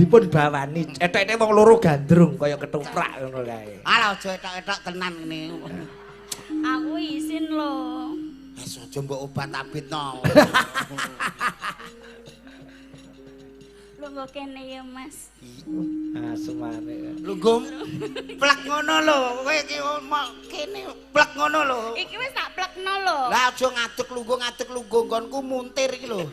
Dipun bawani. Etek-etek wong loro gandrung kaya ketoprak ngono kae. Alah aja etok-etok tenan ngene. Aku isin lho. Wis aja mbok obat abitno. Lungguh kene ya, Mas. Asmane. Lungguh plek ngono lho, kowe iki kene plek ngono lho. Iki wis tak plekno lho. Lah aja ngadeg lungguh nggonku muntir iki lho.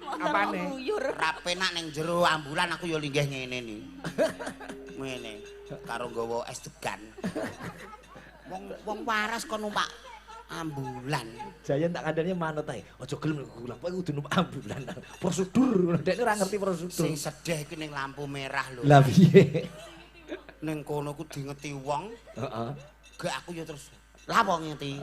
Apane? Ora penak ning jero ambulan aku ya linggih ngene ni. Ngene karo nggawa es degan. Wong waras kon numpak ambulan. Jayan tak kandhane manut ae. Aja gelem lho, pokoke kudu numpak ambulan. Prosedur, dekne ora ngerti prosedur. Sing sedih iki ning lampu merah lho. Lah piye? Ning kono ku dingeti wong. Heeh. Gek aku ya terus lah wong ngeti.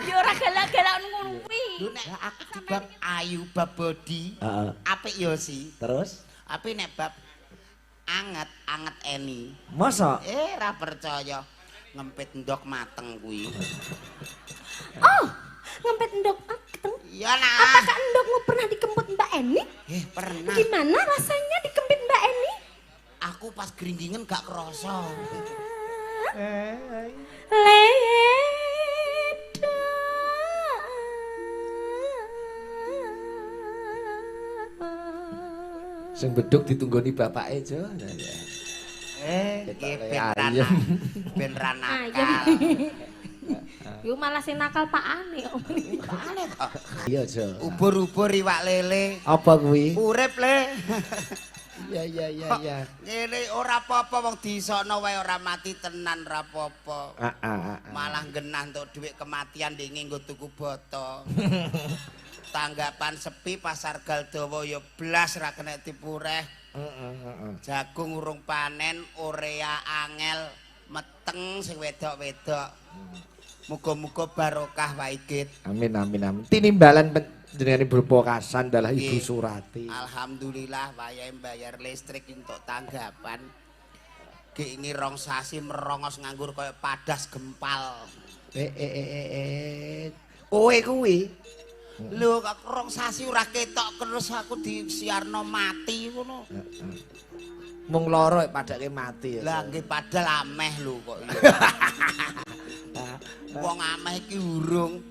Ya ora galak-galak ngono kuwi. Lho nek aku bab ayu bab body. Heeh. Apik ya si. Terus? Apik nek bab anget-anget eni. Masa? Ora percaya. Ngempit ndok mateng kuwi. Oh, ngempit ndok mateng? Iya nah. Apakah ndokmu pernah dikemput Mbak Eni? Pernah. Gimana rasanya dikempit Mbak Eni? Aku pas gringgingen gak kerasa. Leda. Sing beduk ditunggoni bapake, Jo. Iki ben ra nakal. Yo malah sing nakal pakane kok. Pakane to. Iya, Jo. Ubur-ubur iwak lele. Apa kuwi? Urip le. Iya. Ngene ora apa-apa wong disokno wae ora mati tenan ora apa-apa. Heeh. Malah genah entuk dhuwit kematian ndinge nggo tuku boto. Tanggapan sepi pasar Galdawa ya blas ra kena dipureh. Jagung urung panen, urea angel, meteng sing wedok-wedok. Muga-muga barokah Pak Igit. Amin amin amin. Tinimbalan panjenengane Bapak Kasan dalah Ibu Surati. Alhamdulillah wayahe mbayar listrik entuk tanggapan. Ki ingi rong sasi merongos nganggur kaya padas gempal. Kowe kuwi. Lho kok rong sasi ora ketok terus aku disiarno mati ngono. Mung loro padake mati ya. Lah nggih padahal ameh lho kok. Wong ameh iki urung.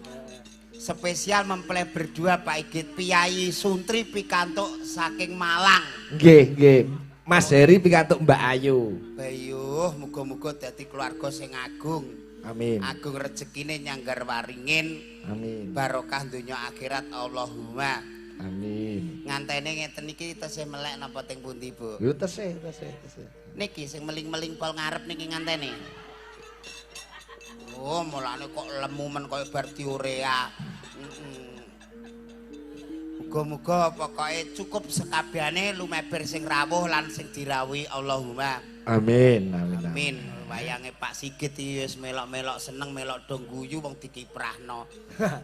Spesial mempelai berdua Pak Igit Piyayi Suntri pikantuk saking Malang. Nggih, nggih. Mas Heri pikantuk Mbak Ayu. Bayuh, muga-muga dadi keluarga sing agung. Amin. Agung rezekine nyanggar waringin. Amin. Barokah donya akhirat Allahumma. Amin. Ngantene ngeten iki tesih melek napa teng pundi, Bu? Lho tesih. Niki sing meling-meling pol ngarep niki ngantene. Oh, mulane kok lemu men kaya bar diurea. Muga-muga pokoke cukup sekabehane lumeber sing rawuh lan sing dirawuhi Allahumma. Amin, amin. Amin. Wayange Pak Sigit iki wis melok-melok seneng melok do guyu wong dikiprahno.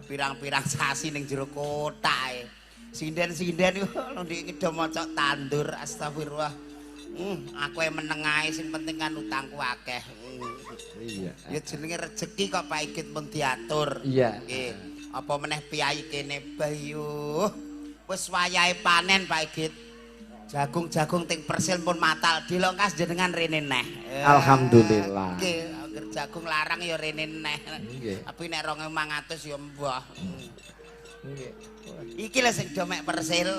Pirang-pirang sasi ning jero kothak e. Sinden-sinden iku ndek do maca tandur astagfirullah. Aku e meneng ae sing penting kan utangku akeh. Iya. Ya jenenge rejeki kok Pak Igit mun diatur. Iya. Nggih. Apa meneh piyayi kene Bayu. Wis wayahe panen Pak Igit. Jagung-jagung ting persil pun matal dilongkas jenengan rene neh. Alhamdulillah. Nggih, angger jagung larang ya rene neh. Tapi nek 2500 ya mbah. Nggih. Iki lho sing domek persil.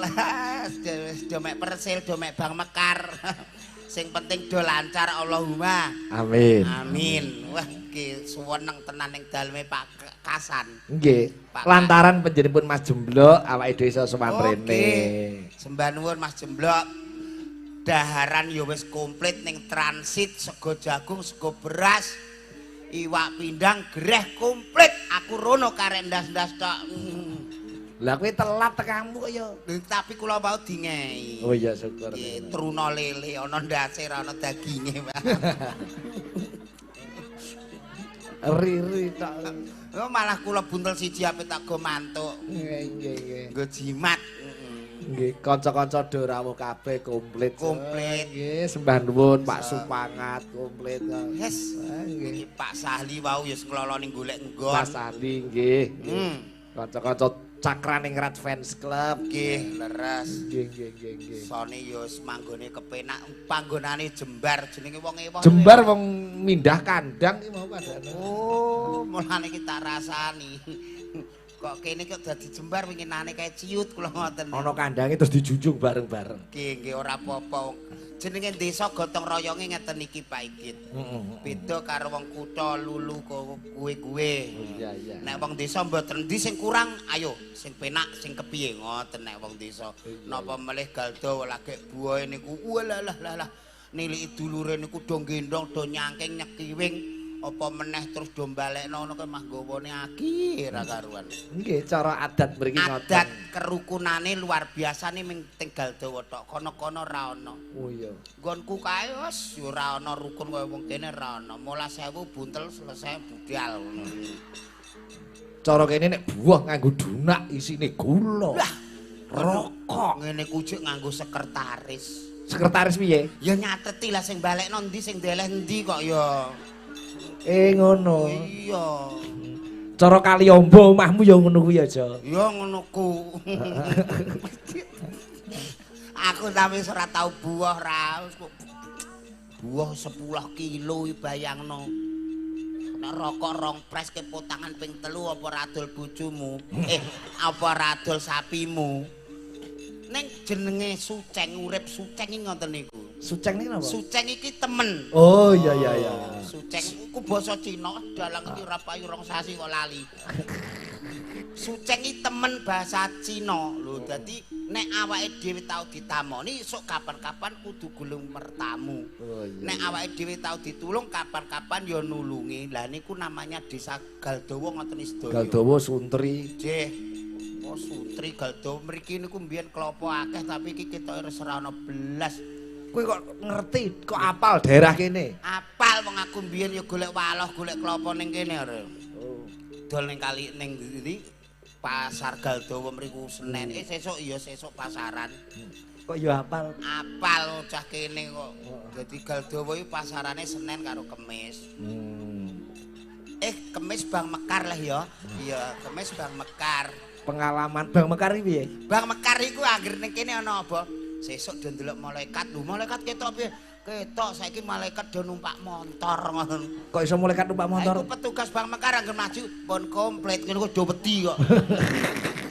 Domek persil, domek Bang Mekar. Sing penting do lancar Allahumma. Amin. Amin. Wah, iki suweneng tenan ning daleme Pak Kasan. Nggih. Lantaran panjenenganipun Mas Jemblok awake dhewe iso sowan rene. Sembah nuwun Mas Jemblok. Daharan ya wis komplit ning transit sego jagung, sego beras, iwak pindang gereh komplit. Aku rono karek ndas-ndas tok. Lah kowe telat tekamu kok ya. Tapi kula mau dingei. Oh iya syukur. Nggih, truna lele ana ndase ra ana daginge, Pak. Riri tok. Oh malah kula buntel siji ape tak go mantuk. Nggih, nggih, nggih. Nggo jimat. Nggih, kanca-kanca do rawuh kabeh komplit. Komplit. Nggih, sembah nuwun Pak Supangat komplit. Yes. Nggih. Iki Pak Sahli wau ya ngloloni golek nggon. Pak Sahli nggih. Kanca-kanca Cakraningrat Fans Club. Nggih, leres. Nggih, nggih, nggih, nggih. Sone ya wis manggone kepenak, panggonane jembar jenenge wong ewah. Jembar wong mindah kandang iki mau padane. Oh, mulane iki tak rasani. Kok kene kok dadi jembar winginane kae ciut kula ngoten. Ana kandange terus dijunjung bareng-bareng. Nggih, nggih ora apa-apa. Jenenge desa gotong royonge ngeten iki Pak Igit. Heeh. Beda karo wong kutha lulu kuwe-kuwe. Iya, iya. Nek wong desa mboten endi sing kurang, ayo sing penak sing kepiye ngoten nek wong desa. Napa melih Galdawa lagek buahe niku walah lah lah. Niliki dulure niku do gendong do nyangking nyekiwing apa meneh terus do balekno ngono kuwi mah nggawane aki ra karuan. Nggih, cara adat mriki ngoten. Adat kerukunane luar biasa nih ming teng Galdawa tok, kono-kono ra ana. Oh iya. Nggonku kae wis ya ora ana rukun kaya wong kene ra ana. 15.000 buntel selesai budal ngono. Cara kene nek buah nganggo dunak isine gula. Lah, rokok. Ngene ku jek nganggo sekretaris. Sekretaris piye? Ya nyateti lah sing balekno endi sing deleh endi kok ya. Ngono. Iya. Cara Kaliombo omahmu ya ngono kuwi aja. Ya ngono ku. Aku tapi ora tau buah ra. Buah 10 kilo iki bayangno. Nek rokok rong pres kepotangan ping 3 apa ra adol bojomu? Apa ra adol sapimu? Ning jenenge Suceng, urip Suceng iki ngoten niku. Suceng niki napa? Suceng iki temen. Oh iya iya iya. Suceng iku basa Cina, dalang iki ora payu rong sasi kok lali. Suceng iki temen bahasa Cina. Lho dadi nek awake dhewe tau ditamoni sok kapan-kapan kudu gulung mertamu. Oh iya. Nek awake dhewe tau ditulung kapan-kapan ya nulungi. Lah niku namanya desa Galdawa ngoten sedaya. Galdawa Suntri. Nggih. Oh Suntri Galdawa mriki niku mbiyen klopo akeh tapi iki ketoke wis ora ana blas. Kowe kok ngerti, kok apal daerah kene? Apal wong aku mbiyen ya golek waloh, golek klopo ning kene ora. Oh. Dol ning kali ning ndi? Pasar Galdawa mriku Senen. Sesuk ya sesuk pasaran. Kok ya apal? Apal cah kene kok. Dadi Galdawa iki pasarane Senen karo Kemis. Kemis Bang Mekar lah ya. Iya, Kemis Bang Mekar. Pengalaman Bang Mekar iki piye? Bang Mekar iku anggere ning kene ana apa? Sesuk do ndelok malaikat. Lho malaikat ketok piye? Ketok saiki malaikat do numpak montor ngono. Kok iso malaikat numpak montor? Iku petugas Bang Mekar anggere maju pun komplit ngono kok do wedi kok.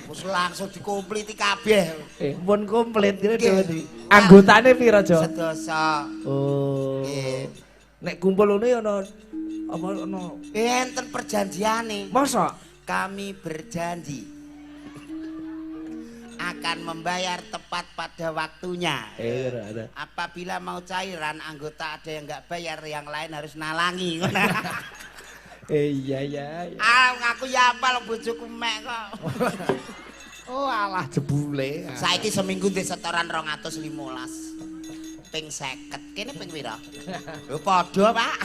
Wis langsung dikompliti kabeh. Pun komplit ngene do wedi. Anggotane pira, Jo? Sedasa. Oh. Nek kumpul ngono ya ana apa ana enten perjanjiane. Mosok? Kami berjanji akan membayar tepat pada waktunya. Apabila mau cairan anggota ada yang nggak bayar, yang lain harus nalangi. Iya iya. Ah ngaku ya apal bojoku mek kok. Oh alah jebule. Saiki seminggu ndek setoran 215. Ping 50. Kene ping pira? Lho padha, Pak.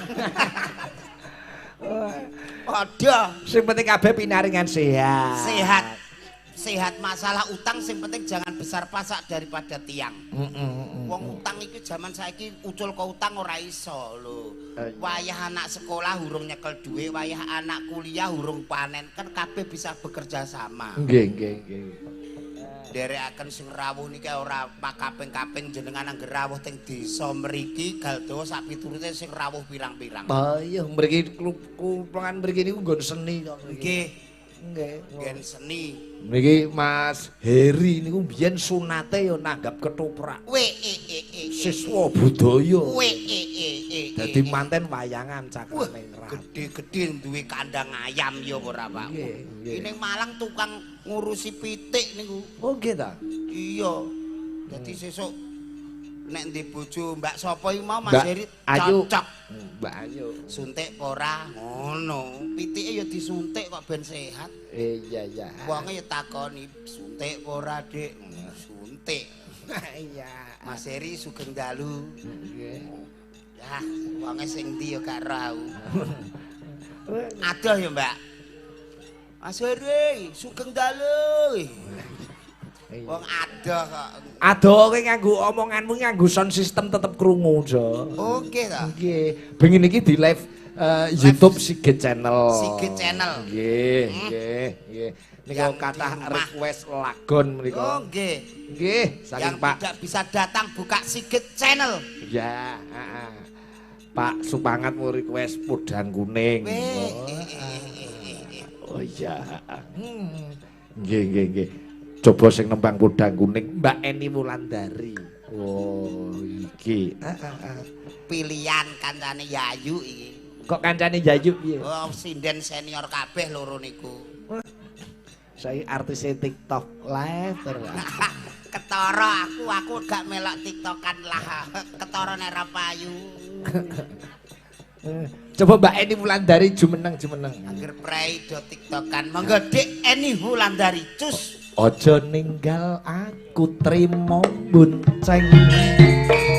Padha. Sing penting kabeh pinaringan sehat. Sehat. Sehat masalah utang sing penting jangan besar pasak daripada tiang. Wong utang iki jaman saiki ucul ke utang ora iso lho. Wayah anak sekolah urung nyekel dhuwit, wayah anak kuliah urung panen, kan kabeh bisa bekerja sama. Nggih, nggih, nggih. Nderekaken sing rawuh niki ora makaping-kaping jenengan angger rawuh teng desa mriki Galdawa sak piturute sing rawuh pirang-pirang. Oh iya mriki kumpulan mriki niku nggon seni kok mriki. Nggih. Nggih, nggon seni. Niki Mas Heri niku mbiyen sunate ya nanggap ketoprak. Siswa budaya. Dadi manten wayangan Cakraningrat. Gedhe-gedhe duwe kandang ayam ya ora, Pak. Nggih. Ning Malang tukang ngurusi pitik niku. Oh nggih ta? Iya. Dadi sesuk nek ndek bojo Mbak sapa iki mau Mas Heri cocok. Mbak Ayu. Suntik apa ora? Ngono. Pitike ya disuntik kok ben sehat. Iya iya. Wonge ya takoni suntik apa ora, Dik? Suntik. Iya. Mas Heri sugeng dalu. Nggih. Yah, wonge sing ndi ya gak roh aku. Adoh ya, Mbak. Mas Heri sugeng dalu. Wong adoh kok. Adoh kowe nganggo omonganmu nganggo sound system tetep krungu, Jo. Oke ta. Nggih. Bengi niki di live YouTube Sigit Channel. Sigit Channel. Nggih, nggih, nggih. Nika kathah request lagon menika. Oh, nggih. Nggih, saking Pak. Yang tidak bisa datang buka Sigit Channel. Ya, heeh. Pak Supangat mau request Podang Kuning. Oh iya. Nggih, nggih, nggih. Coba sing nembang Podang Kuning Mbak Eni Wulandari. Oh, iki. Pilihan kancane Yayu iki. Kok kancane Yayu piye? Oh, sinden senior kabeh loro niku. Saya artis TikTok live terus. Ketara aku gak melok TikTokan lah. Ketara nek ra payu. Coba Mbak Eni Wulandari jumeneng. Angger prei do TikTokan. Monggo Dik Eni Wulandari cus. Aja ninggal aku trimo bonceng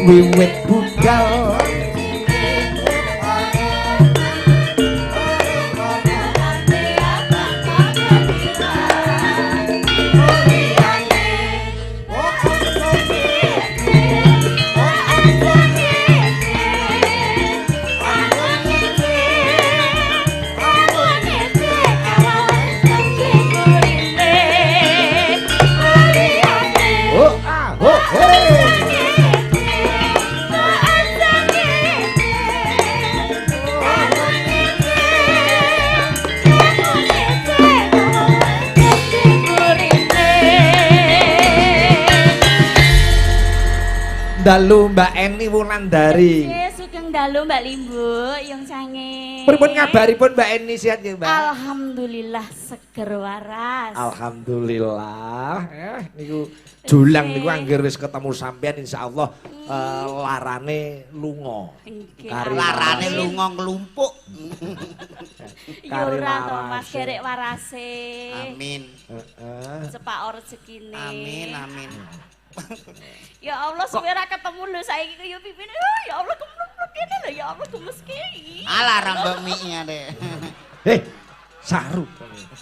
wiwit budal. Dalu Mbak Eni Wulandari. Nggih, sugeng dalu Mbak Limbu, yung sange. Pripun kabaripun Mbak Eni, sehat nggih, Mbak? Alhamdulillah seger waras. Alhamdulillah. Niku julang niku angger wis ketemu sampean insyaallah larane lunga. Larane lunga nglumpuk. Ya ora to Mas, gerek warase. Amin. Heeh. Cepak rezekine. Amin, amin. Ya Allah, suwe ora ketemu lho saiki ku yo pipine. Ya Allah kemlumpluk kene lho, ya Allah gemes ki. Alah rambok mie adek. Heh, saru.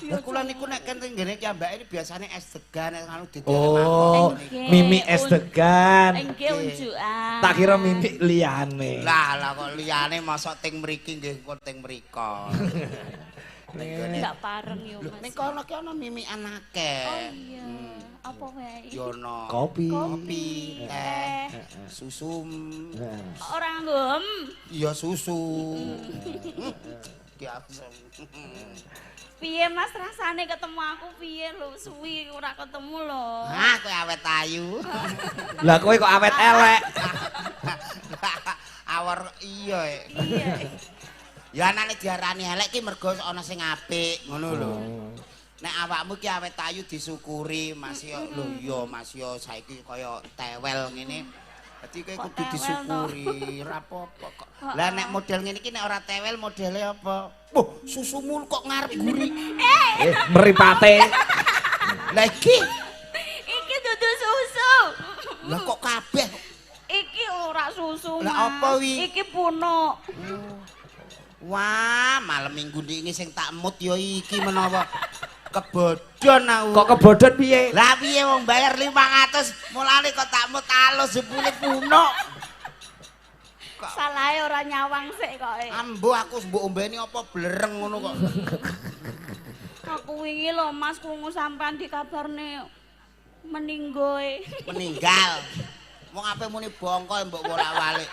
Lah kula niku nek kene nggene ki ambake ini biasane es degan nek anu didene. Oh, mimi es degan. Nggih unjukan. Tak kira mimi liyane. Lah lah kok liyane mosok ting mriki nggih kok ting mriko. Enggak pareng yo Mas. Ning kono ki ana mimikan akeh. Oh iya. Apa wae? Yo ana kopi, teh, susu. Ora nggo. Iya susu. Ki Piye Mas rasane ketemu aku piye lho, suwi ora ketemu lho. Hah, kowe awet ayu. Lah kowe kok awet elek. Awor iya. Iya. Ya anane diarani elek ki mergo ana sing apik, ngono lho. Nek awakmu ki awet ayu disyukuri, Mas yo lho iya Mas yo saiki kaya tewel ngene. Dadi kowe kudu disyukuri, ora apa-apa kok. Lah nek model ngene iki nek ora tewel modele apa? Wah, susumu kok ngarep guri. Mripate. Lah iki iki dudu susu. Lah kok kabeh? Iki ora susu. Lah apa wi? Iki punuk. Wah, malam minggu ini sing tak mut ya iki menawa kebodhon aku. Kok kebodhon piye? Lah piye wong bayar 500, mulane kok tak mut alus jebule punuk. Salahe ora nyawang sik kok. Ambo aku mbok ombeni apa blereng ngono kok. Aku wingi lho Mas krungu sampean dikabarne meninggoe. Meninggal. Wong ape muni bongko mbok wolak-walik.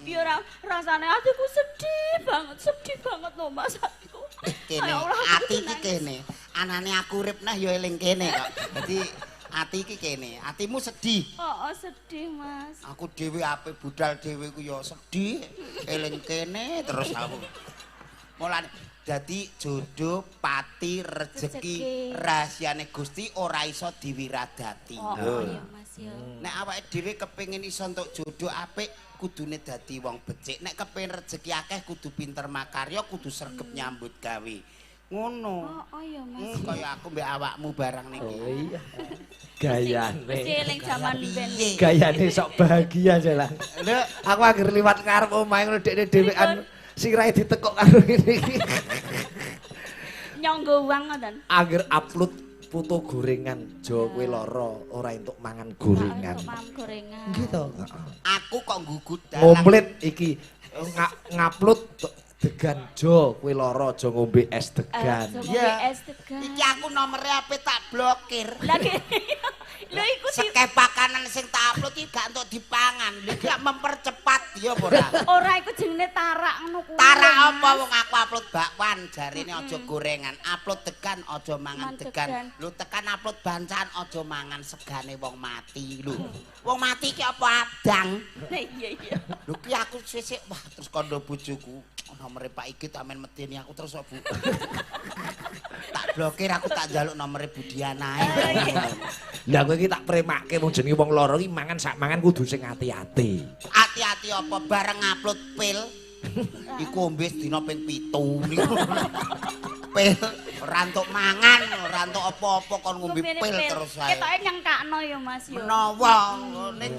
Ya ora rasane atiku sedih banget lho Mas atiku. Kene ati iki kene. Anane aku urip nah ya eling kene kok. Dadi ati iki kene, atimu sedih. Heeh, sedih Mas. Aku dhewe ape budal dhewe ku ya sedih, eling kene terus aku. Mulane dadi jodoh, pati, rejeki, rahasiane Gusti ora iso diwiradati. Oh iya Mas ya. Nek awake dhewe kepengin iso entuk jodoh apik kudune dadi wong becik. Nek kepengin rejeki akeh kudu pinter makarya, kudu sregep nyambut gawe. Ngono. Oh iya Mas. Kaya aku mbek awakmu barang niki. Oh iya. Gayane. Mesti eling jaman ben. Gayane sok bahagia jalan. Lho, aku anggere liwat ngarep omahe ngono dekne dhewean sirahe ditekuk karo ngene iki. Nyangga uang ngoten. Angger upload foto gorengan, jo kowe lara ora entuk mangan gorengan. Entuk mangan gorengan. Nggih to. Aku kok nggugut dalang. Komplit iki ngupload Degan jo, kowe lara aja ngombe es degan. Iya. Iki aku nomere ape tak blokir. Lah lho iku sekeh pakanan sing tak upload iki gak entuk dipangan. Lho iki mempercepat ya apa ora? Ora iku jenenge tarak ngono kuwi. Tarak apa wong aku upload bakwan jarine aja gorengan, upload degan aja mangan degan. Lho tekan upload bancaan aja mangan segane wong mati lho. Wong mati iki apa adang? Iya iya. Lho ki aku sisik wah terus kondo bojoku. Nomere Pak Igit amen medeni aku terus kok Bu. Tak blokir aku tak njaluk nomere Budiana ae. Lah kowe iki tak premake wong jenenge wong loro iki mangan sak mangan kudu sing ati-ati. Ati-ati apa bareng upload pil iku ombe sedina ping 7 niku. Pil ora entuk mangan, ora entuk apa-apa kon ngombe pil terus ae. Ketoke nyengkakno ya Mas ya. Menawa ning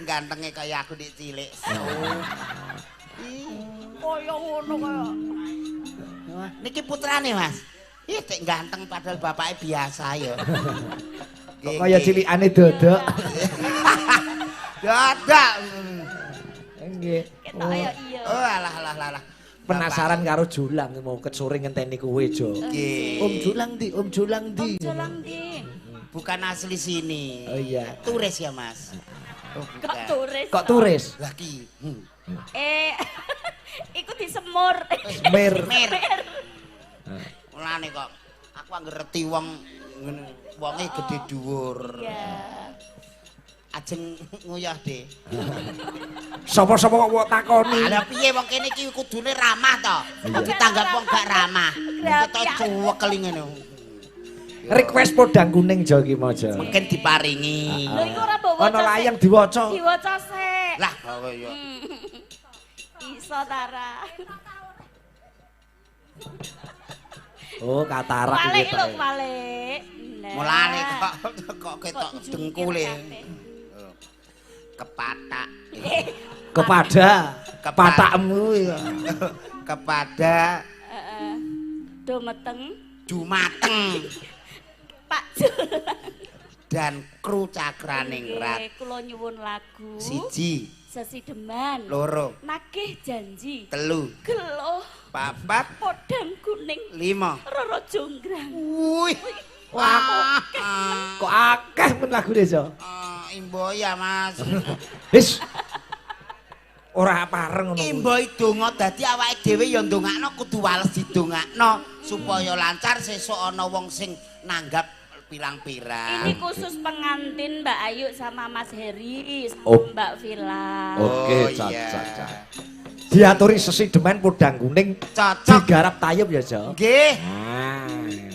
gantengnya kaya aku dik cilik. Kaya ngono kaya. Niki putrane, Mas. Ih, cek ganteng padahal bapaknya biasa ya. Kok kaya cilikane dodok. Dodok. Nggih. Ketok ya iya. Oh, alah alah alah. Penasaran karo Julang mau ket sore ngenteni kowe, Jo. Om Julang ndi? Om Julang ndi? Om Julang ndi? Bukan asli sini. Oh iya. Turis ya, Mas. Oh, kok turis? Kok turis? Lagi. Iku disemur. Semir. Mulane kok aku anggere reti wong wonge gedhe dhuwur. Iya. Ajeng nguyah, De. Sapa-sapa kok mbok takoni? Lah piye wong kene iki kudune ramah to. Ditanggap wong gak ramah. Ketok cuwekel ngene. Request podang kuning jo iki mau jo. Mungkin diparingi. Lho iku ora mbok waca. Ana layang diwaca. Diwaca sik. Lah kowe yo. Iso tara. Oh, katarak iki. Balik lho, balik. Mulane kok ketok dengkule. Kepatak. Kepada kepatakmu ya. Kepada heeh. Dumeteng. Dumateng. Pak Julang dan kru Cakraningrat. Kula nyuwun lagu. 1. Sesideman. 2. Nagih janji. 3. Geluh. 4. Podang kuning. 5. Roro Jonggrang. Wih. Wah, kok akeh men lagune, Jo. Imboy ya, Mas. Wis. Ora pareng ngono. Imboy donga dadi awake dhewe ya ndongakno kudu wales didongakno supaya lancar sesuk ana wong sing nanggap pirang-pirang. Ini khusus pengantin Mbak Ayu sama Mas Heri sama Mbak Vila. Oke, cocok. Diaturi sesideman podang kuning cocok digarap tayub ya, Jo. Nggih.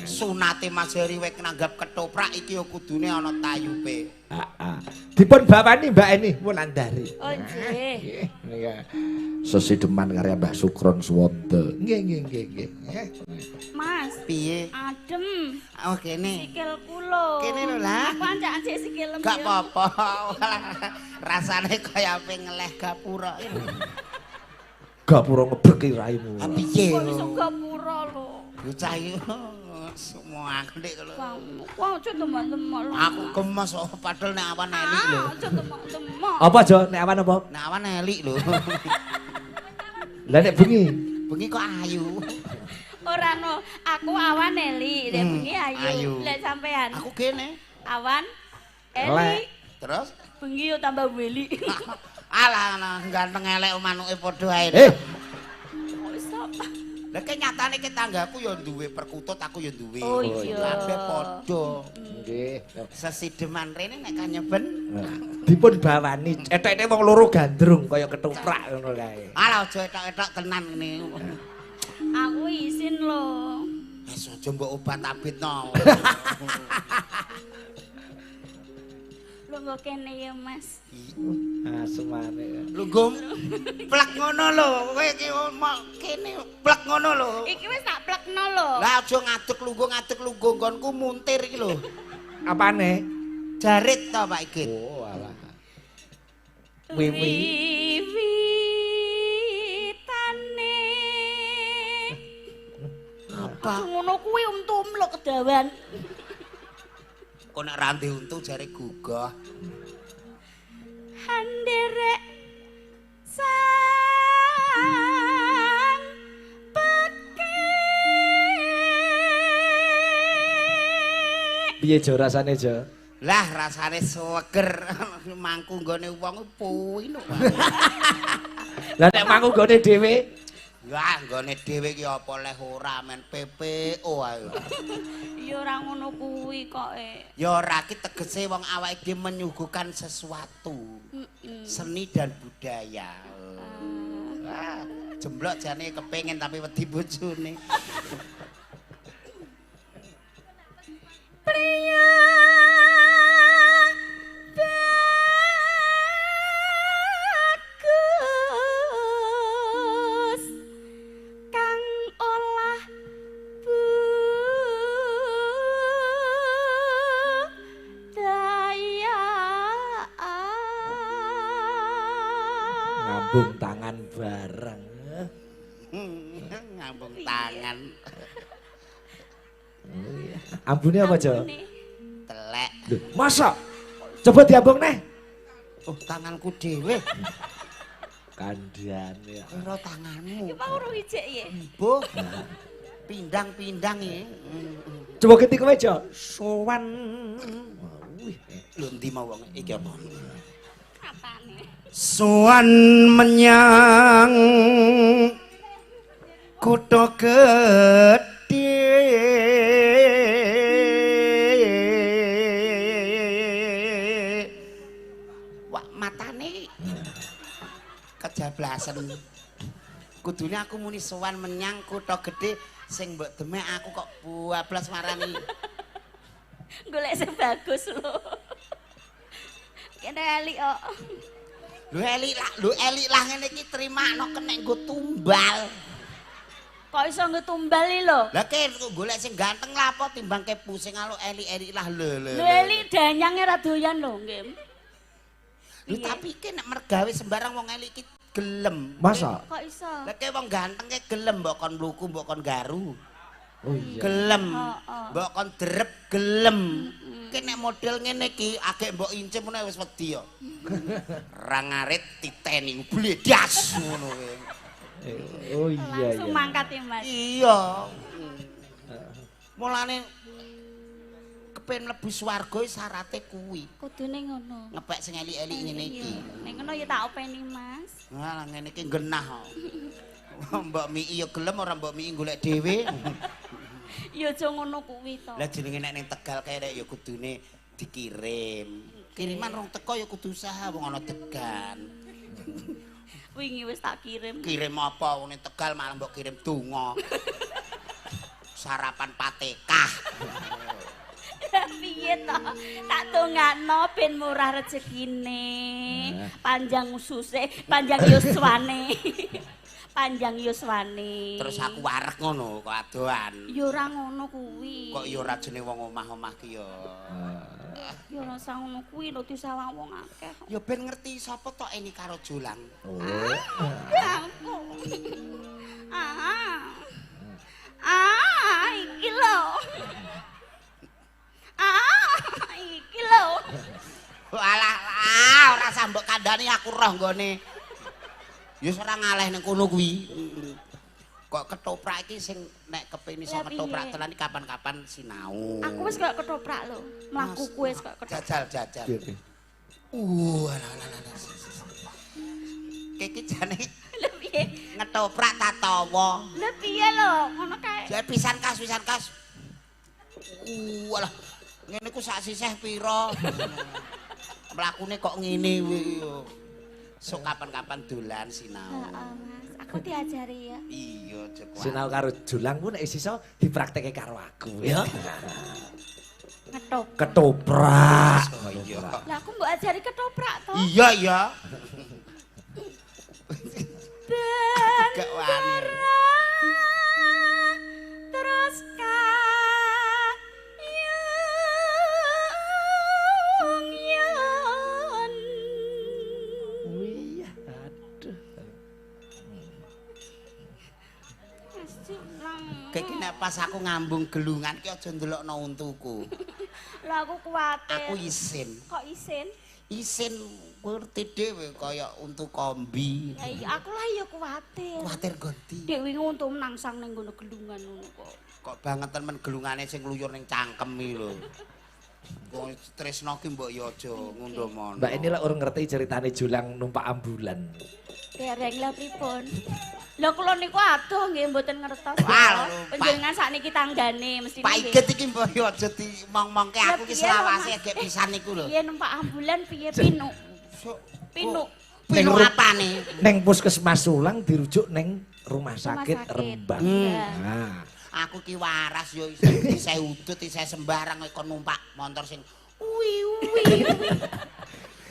Sunate Mas Heri wek nanggap ketoprak iki ya kudune ana tayupe. Heeh. Dipun bawani Mbak Eni Wulandari. Oh nggih. Nggih. Sesideman karya Mbah Sukron Suwanda. Nggih nggih nggih nggih. Mas, piye? Adem. Oh kene. Sikilku lho. Kene lho lah. Aku ancak-ancik sikilem. Gak apa-apa. Rasane kaya ape ngeleh gapura. Gapura ngebreki raimu. Ha piye? Kok iso gapura lho. Bocah iki semua aku ndek lho. Wah, aja teman-teman. Aku gemes kok padahal nek awan elik lho. Aja teman-teman. Apa Jo nek awan apa? Nek awan elik lho. Lah nek bengi? Bengi kok ayu. Ora no, aku awan elik, nek bengi ayu. Lek sampean. Aku kene. Awan elik. Terus bengi yo tambah weli. Alah, ganteng elek manuke padha ae. Eh. Kok iso? Lah kenyatane ke tanggaku ya duwe perkutut, aku ya duwe. Oh iya. Kabeh padha. Nggih. Sesideman rene nek kanyeben dipun bawani ethek-ethek wong loro gandrung kaya ketoprak ngono kae. Alah aja ethok-ethok tenan ngene. Aku isin lho. Wis aja mbok obat abitno. Lho kok kene ya, Mas. Asmane. Lho nggo plek ngono lho, kowe iki kene plek ngono lho. Iki wis tak plekno lho. Lah aja ngadeg lungguh ngadeg lungguh nggonku muntir iki lho. Apane? Jarit to Pak Igit. Oh alah. Wiwi. Wiwitane. Apa? Ngono kuwi untum lho kedawan. Kok nek ra ndek untu jare gugah. Handerek sanjang. Piye Jo rasane Jo? Lah rasane seger mangku nggone wong puinuk. Lah nek mangku nggone dhewe? Lah nggone dhewe iki apa leh ora men PPO ae. Ya ora ngono kuwi kok e. Ya ora ki tegese wong awake dhewe menyuguhkan sesuatu. Seni dan budaya. Wah, jemblok jane kepengin tapi wedi bojone. Priya bagus kang olah budaya. Ngambung tangan bareng. Ngambung tangan. Ambune apa, Jo? Telek. Lho, masa? Coba diambung neh. Oh, tanganku dhewe. Kandhane. Kira tanganmu. Iki mau urung ijek ya. Mbuh. Pindang-pindang iki. Coba genti kowe, Jo. Sowan. Wih, lho endi mau wong iki apa? Katane. Sowan menyang kutha gedhe. Wah, matane kejablasen. Kudune aku muni sowan menyang kutha gedhe sing mbok demek aku kok bablas marani. Golek sing bagus lho. Kene elik kok. Lho elik lah, lho elik lah ngene iki trimakno kenek nggo tumbal. Kok iso nggo tumbal iki lho? Lah ke golek sing ganteng lah apa timbang ke pusing alo elik-elik lah lho lho. Lho elik danyange ra doyan lho nggih. Lho tapi ki nek mergawe sembarang wong elik iki gelem. Masa? Kok iso? Lah ke wong ganteng ke gelem mbok kon mluku mbok kon garu. Oh iya. Gelem. Mbok kon drep gelem. Ki nek model ngene iki agek mbok incim ngono wis wedi yo. Ra ngarit titeni bledas ngono kuwi. Oh iya iya. Langsung mangkat ya, Mas. Iya. Mulane kepen mlebu swarga syarate kuwi. Kudune ngono. Ngepek sing elik-elik ngene iki. Nek ngono ya tak openi, Mas. Lah ngene iki genah kok. Mbok mii ya gelem ora mbok mii golek dhewe. Ya aja ngono kuwi to. Lah jenenge nek ning Tegal kae rek ya kudune dikirim. Kiriman rong teko ya kudu usaha wong ana degan. Wingi wis tak kirim. Kirim apa wong ning Tegal malah mbok kirim donga. Sarapan patekah. Piye to? Tak dongakno ben murah rezekine, panjang ususe, panjang yuswane. Panjang yuswane. Terus aku wareg ngono kok adoan. Ya ora ngono kuwi. Kok ya ora jenenge wong omah-omah ki ya. Ya ora usah ngono kuwi lho disawang wong akeh. Ya ben ngerti sapa tok Eni karo Jolang. Oh. Aku. Ah. Ah, iki lho. Ah, iki lho. Alah, lah ora usah mbok kandhani aku roh nggone. Ya ora ngaleh ning kono kuwi. Kok ketoprak iki sing nek kepengin iso ketoprak tenan iki kapan-kapan sinau. Aku wis koyo ketoprak lho. Mlaku kuwi wis koyo ketoprak. Jajal, jajal. Alah alah alah. Iki jane lho piye? Ngetoprak ta tawa. Lho piye lho? Ngono kae. Jane pisan kas, pisan kas. Alah. Ngene ku sak sisih pira? Mlakune kok ngene kuwi yo. Sok kapan-kapan dolan sinau. Heeh, Mas. Aku diajari ya. Iya, aja kuwatir. Sinau karo Jolang ku nek iso dipraktekke karo aku ya. Ketoprak. Ketoprak. Oh iya. Lah aku mbok ajari ketoprak to. Iya, iya. Gak wani. Terus kayung Wih, aduh. Mas Jolang. Iki nek pas aku ngambung gelungan ki aja ndelokno untuku. Lah aku kuwatir. Aku isin. Kok isin? Isin ngerti dhewe kaya untu kombi. Lah iya aku lah ya kuwatir. Kuwatir ganti. Dek wingi untu nangsang ning ngono gelungan ngono kok. Kok bangetan men gelungane sing ngluyur ning cangkem iki lho. Wong tresno ki mbok ya aja ngundha-mono. Mbak ini lek urung ngerti ceritane Jolang numpak ambulan. Dereng lha pripun? Lha kula niku adoh nggih mboten ngertos. Panjenengan sakniki tanggane mesti Pak Iget iki mbok ya aja dimong-mongke aku ki selawase gek pisan niku lho. Piye numpak ambulan piye pinuk? Pinuk. Pinuk apane? Neng Puskesmas Sulang dirujuk neng Rumah Sakit Rembang. Nah. Aku ki waras yo isih udut isih sembarang kok numpak montor sing uwi uwi.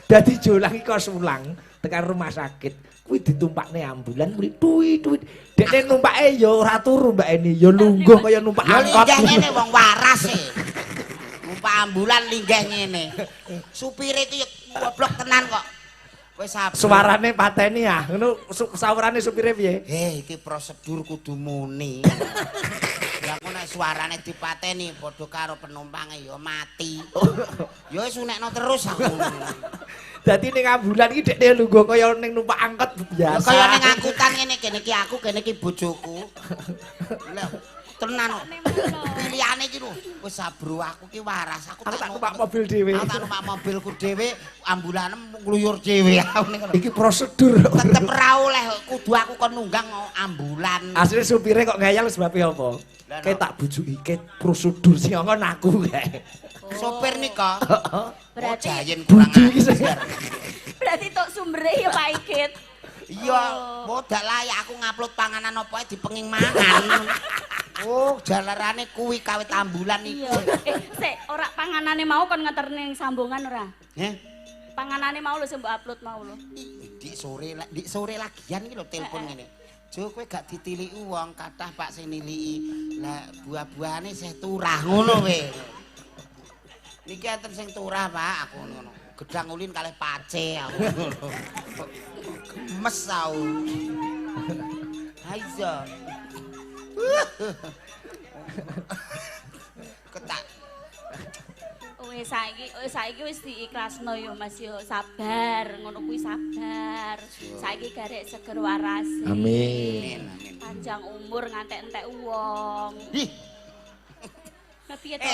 Dadi Jolang iki kok Sulang tekan rumah sakit kuwi ditumpakne ambulan kuwi tuwi tuwi. Dekne numpake ya ora turu Mbak Eni, ya lungguh kaya numpak angkot. Linggih ngene wong waras e. Numpak ambulan linggih ngene. Supire iki ya goblok tenan kok. Wis sabar. Suarane pateni ah. Ngono sawurane supire piye? Iki prosedur kudu muni. Lah aku nek suarane dipateni padha karo penumpange ya mati. Ya wis unekno terus aku. Dadi ning ambulan iki dekne lungguh kaya ning numpak angkot biasa. Kaya ning angkutan ngene kene iki aku kene iki bojoku. Lah tenan kok. Pilihane iki lho, wis sabro aku ki waras, aku tak numpak mobil dhewe. Aku tak numpak mobilku dhewe, ambulane ngluyur dhewe aku ning kono. Iki prosedur. Tetep ra oleh kudu aku kon nunggang ambulan. Asline supire kok ngeyel sebabe apa? Kae tak bujuki ke prosedur sing nggon aku kae. Sopir nika. Berarti kurang ajar. Berarti tok sumbere ya Pak Igit. Iya, modak layak aku ngupload panganan apa ae dipenging mangan. Oh, jalarane kuwi kawit ambulan iku. Sik, ora panganane mau kon ngeter ning sambungan ora? Heh. Panganane mau lho sing mbok upload mau lho. Dik sore lagian iki lho telepon ngene. Jo kowe gak ditiliki wong kathah Pak sing niliki. Lah buah-buahane isih turah ngono kowe. Niki enten sing turah Pak, aku ngono. Gedang ulin kalih pace aku ngono. Gemes aku. Ha iya. Ketak. Wis saiki wis diikhlasno ya Mas yo, sabar, ngono kuwi sabar. Saiki garek seger waras. Amin. Panjang umur ngantek entek wong. Ih. Lah piye to?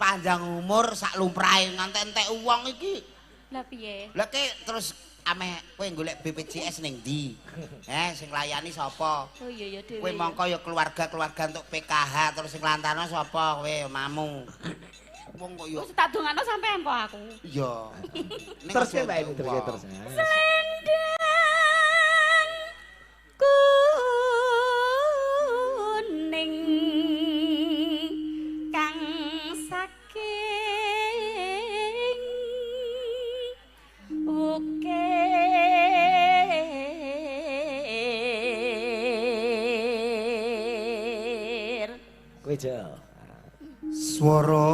Panjang umur sak lumrahe ngantek entek wong iki. Lah piye? Lah ke terus ameh kowe golek BPJS ning ndi? Sing layani sapa? Oh iya ya dhewe. Kowe mongko ya keluarga-keluarga untuk PKH terus sing lantano sapa kowe mamu. Wong kok ya wis tak dongakno sampean kok aku. Iya. Terus ya Mbak Eni terus. Selendang kuning kang saking ukir. Kowe jo. Swara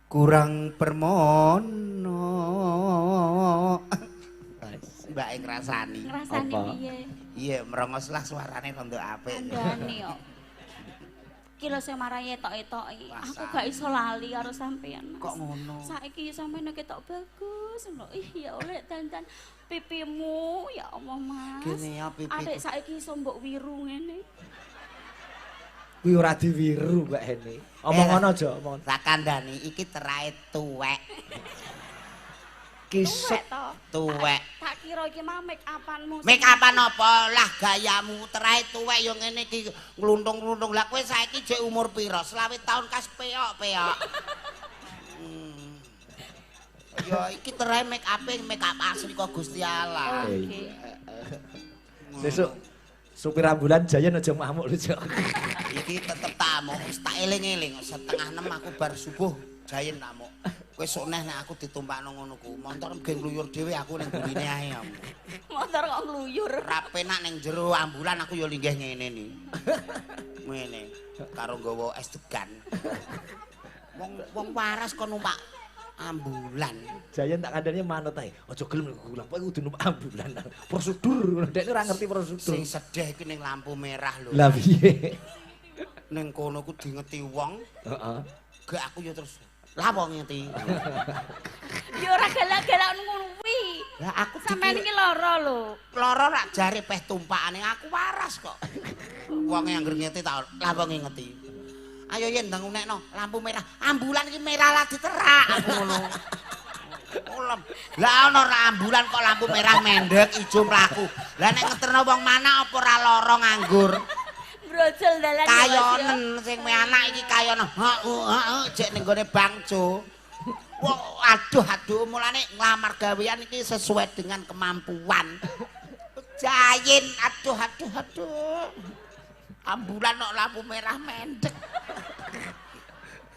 kurang permono. Mbak ngrasani. Ngrasani piye? Iya, merongos lah suarane rondo apik. Kandhane kok. Ki lho sing marai etok-etok. Aku gak iso lali karo sampean, Mas. Kok ngono? Saiki sampean ketok bagus lho. Ih, ya oleh dandan pipimu, ya Allah, Mas. Gene ya pipiku. Arek saiki iso mbok wiru ngene. Kuwi ora diwiru Mbak Heni. Omong ngono aja, omong. Tak kandhani iki terae tuwek. Kisut tuwek. Tak kira iki mah make upanmu. Make upan apa? Lah gayamu terae tuwek ya ngene iki ngluntung-ngluntung. Lah kowe saiki jek umur pira? 25 tahun kas peok-peok. Ya iki terae make up-e make up asli kok Gusti Allah. Oke. Sesuk supir ambulan Jayan aja ngamuk lho, Cok. Iki tetep tamuk, wis tak eling-eling 5:30 aku bar subuh Jayan tamuk. Kowe sok neh nek aku ditumpakno ngono ku, montor geng ngluyur dhewe aku ning burine ae. Montor kok ngluyur. Ra penak ning jero ambulan aku ya linggih ngene ni. Ngene karo nggawa es degan. Wong waras kok numpak ambulan. Jayan tak kandhane manut ae. Aja gelem gulang, pokoke kudu numpak ambulan. Prosedur, ndekne ora ngerti prosedur. Sing sedih iki ning lampu merah lho. Lah piye? Ning kono ku dingeti wong. Heeh. Gak aku ya terus lah wong ngeti. Ya ora galak-galak ngono kuwi. Lah aku sampean iki lara lho. Lara rak jare peh tumpakane aku waras kok. Wong yang ngeti tak lah wong ngeti. Ayo yen ndang unekno lampu merah. Ambulan iki merah lah diterak aku ngono. Ulem. Lah ana ora ambulan kok lampu merah mendek ijo mlaku. Lah nek ngeterno wong mana apa ora lara nganggur. Brojol dalan. Kayonen sing me anak iki kayonen. Heeh, jek ning gone bangco. Wah, aduh aduh mulane nglamar gawean iki sesuai dengan kemampuan. Jayin, aduh aduh aduh. Ambulan kok lampu merah mendek.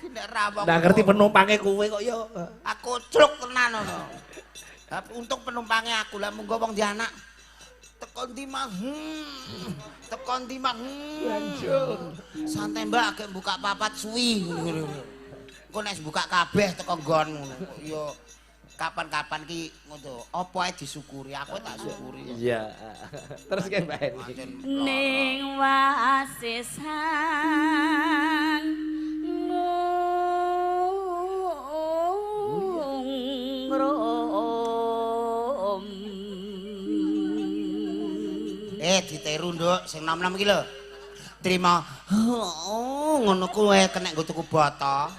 Ki nek ra wong. Ndak ngerti penumpange kowe kok ya. Aku truk tenan ngono. Tapi untung penumpangnya aku lah munggo wong di anak. Teko ndi mah. Teko ndi mah. Santai Mbak agek buka papat suwi ngono. Engko nek buka kabeh teko nggon ngono. Ya kapan-kapan ki ngono. Apa ae disyukuri, aku tak syukuri. Iya. Terus ke Mbak Eni. Ning wasisan ngrum. Diteru nduk sing nom-nom iki lho. Trima ngono kuwi kena nggo tuku boto.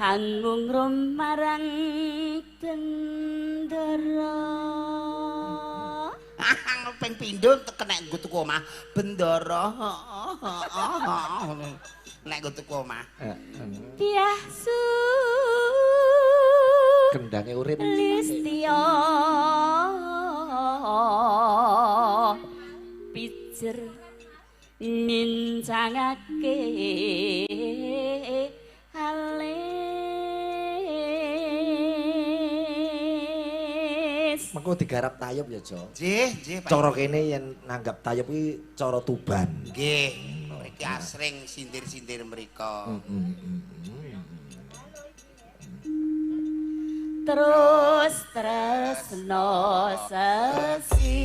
Hangungrum marang bendara. Ping pindho kena nggo tuku omah bendara. Nek nggo tuku omah. Biasu kendange urip listya pijer nincangake alis. Mengko digarap tayub ya, Jo. Nggih, nggih, Pak. Cara kene yen nanggap tayub kuwi cara Tuban. Nggih, mriki asring sindir-sindir mriko. Terus tresno sesideman.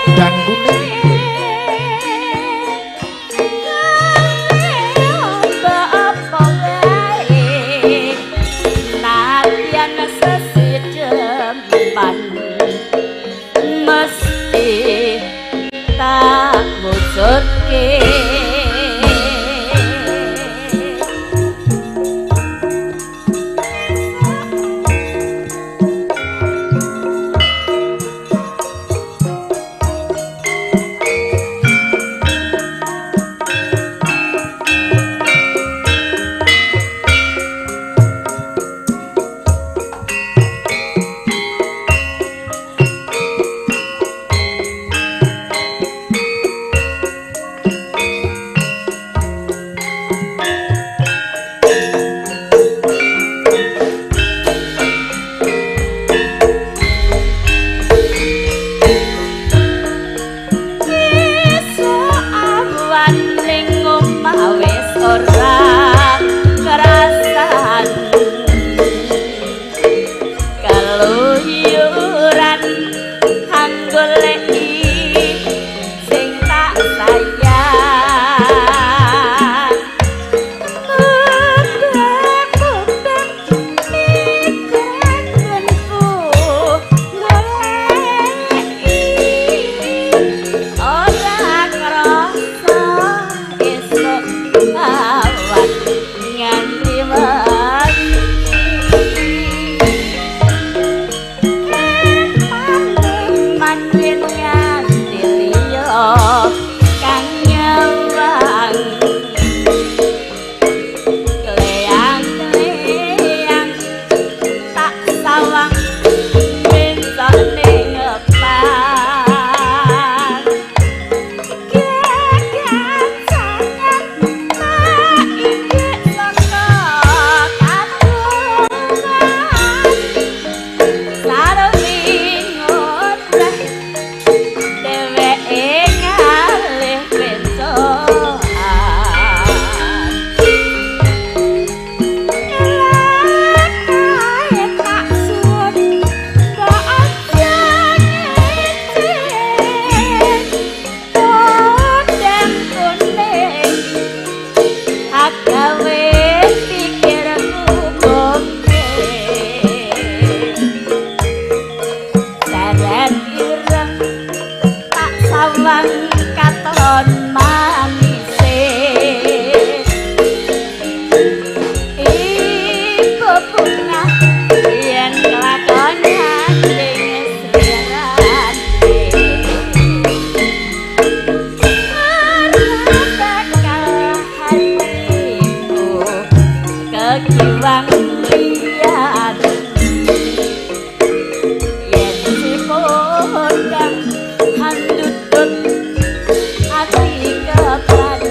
Kendang kuning. Apa wae nadyan sesideman mesti tak wujudke. Esuk awan ning omah wis ora kerasan, keluyuran anggoleki sing tak sayang. Mebek-mebek mikiranku goleki, ora krasa esuk awan nganti wengi. Eman-eman yen nganti liya kang nyawang, kleyang-kleyang tak sawang bentok ning ngepan. Gegancangan tak inggih saka katungan, sarwi ngoceh dheweke ngalih bentokan. Nyelakae tak suwun kok aja ngece, podang kuning agawe pikirku bongke. Seret ireng tak sawang katon manise, iku bunga yen kelakon nyanding slirane. Ora bakal hatiku kekiwang liyan, yen si podang handutut ati kepranan.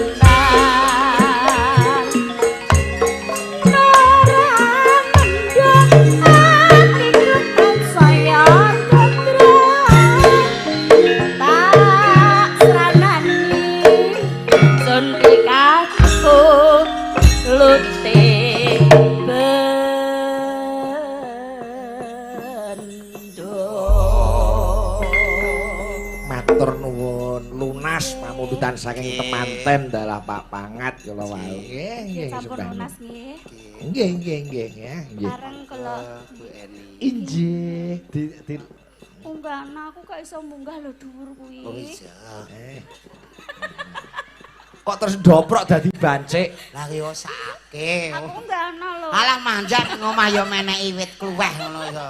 Ora mendung atiku tansaya tentrem, tak sranani sun pikaku lute bendo. Matur nuwun lunas pamundutan saking temanten dalah Pak Pangat kula wau. Nggih, nggih, Sampun sembah lunas nggih. Nggih, nggih, nggih, ya, nggih. Bareng kula Bu Eni. Injih, di unggahna aku gak iso munggah lho dhuwur kuwi. Oh iya. eh. Kok terus ndoprok dadi bancik? Lah yo sakake. Aku unggahna lho. Alah manjat ngomah yo meneki wit kluweh ngono iso.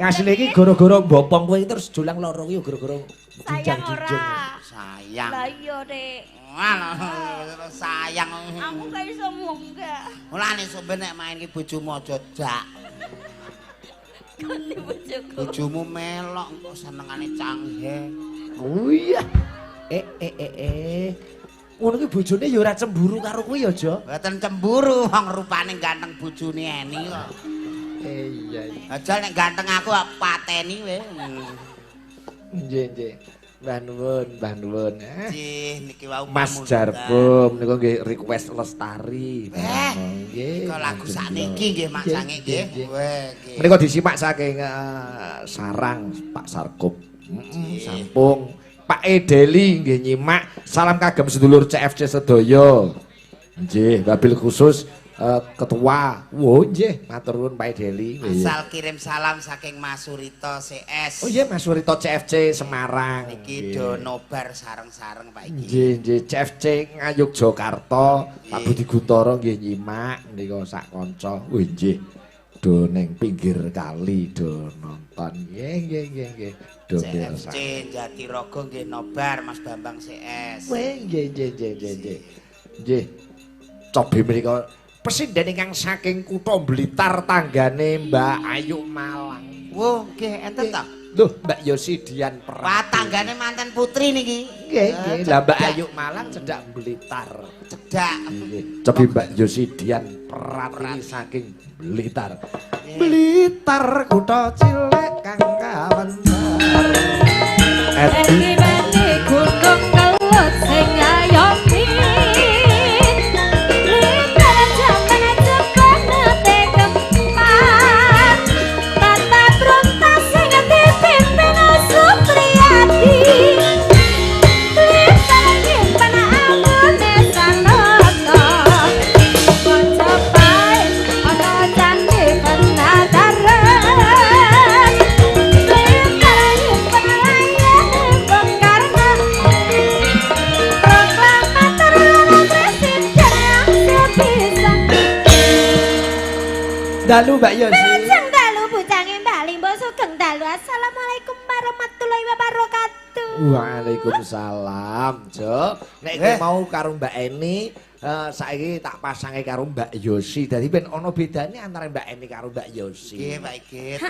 Asline iki gara-gara mbopong kowe terus jolang loro kuwi gara-gara Sayang ora. junjang-junjung. Sayang. Lah iya, Dek. Alah sayang. Aku gak iso munggah. Mulane sampe nek main ki bojomu aja jak. Kon bojoku. Bojomu melok engko senengane canghe. Oh iya. Eh eh eh eh. Ngono ki bojone ya ora cemburu karo kowe ya, Jo. Mboten cemburu wong rupane ganteng bojone Eni kok. Eh iya. Aja nek ganteng aku pateni we. Nggih, nggih. Mbah nuwun, mbah nuwun. Nggih, niki wau Mas pamundutan. Jarbo menika nggih request lestari. Eh, Nggih. Kok lagu sakniki nggih Mak Sange nggih. Weh, nggih. Menika disimak saking sarang Pak Sarkup. Sampung. Pak Edeli nggih nyimak. Salam kagem sedulur CFC sedaya. Nggih, wabil khusus ketua. Wo nggih, matur nuwun Pak Edeli. Asal kirim salam saking Mas Surito CS. Oh iya, Mas Surito CFC Semarang. Niki do nobar sareng-sareng Pak iki. Nggih, nggih, CFC Ngayogyakarta, Pak Budi Guntoro nggih nyimak nika sak kanca. Oh nggih. Do ning pinggir kali do nonton. Nggih, nggih, nggih, nggih. Do CFC Jatirogo nggih nobar Mas Bambang CS. Weh, nggih, nggih, nggih, nggih. Nggih. Cobi mriku pesinden ingkang saking kutha Blitar tanggane Mbak Ayu Malang. Wo, nggih enten ta? Lho, Mbak Yosi Dian Pratiwi. Wah, tanggane manten putri niki. Nggih, nggih. Lah Mbak Ayu Malang cedhak Blitar. Cedhak. Nggih. Cobi Mbak Yosi Dian Pratiwi saking Blitar. Blitar kutha cilik kang kawentar. Edi bani gunung kelut sing ayomi. Blitar jaman cepene kempat. Tata brontas sing dipimpin Supriyadi. Blitar nyimpen ambune sanoto. Majapahit ana candi Penataran. Blitar nyimpen layane Bung Karno. Proklamator lan presiden yang sepisan. Dalu Mbak Yosi. Wilujeng dalu bujange Mbak Limbo sugeng dalu. Assalamualaikum warahmatullahi wabarakatuh. Waalaikumsalam, Jo. Nek iki mau karo Mbak Eni, saiki tak pasange karo Mbak Yosi. Dadi ben ana bedane antara Mbak Eni karo Mbak Yosi. Nggih, Pak Igit.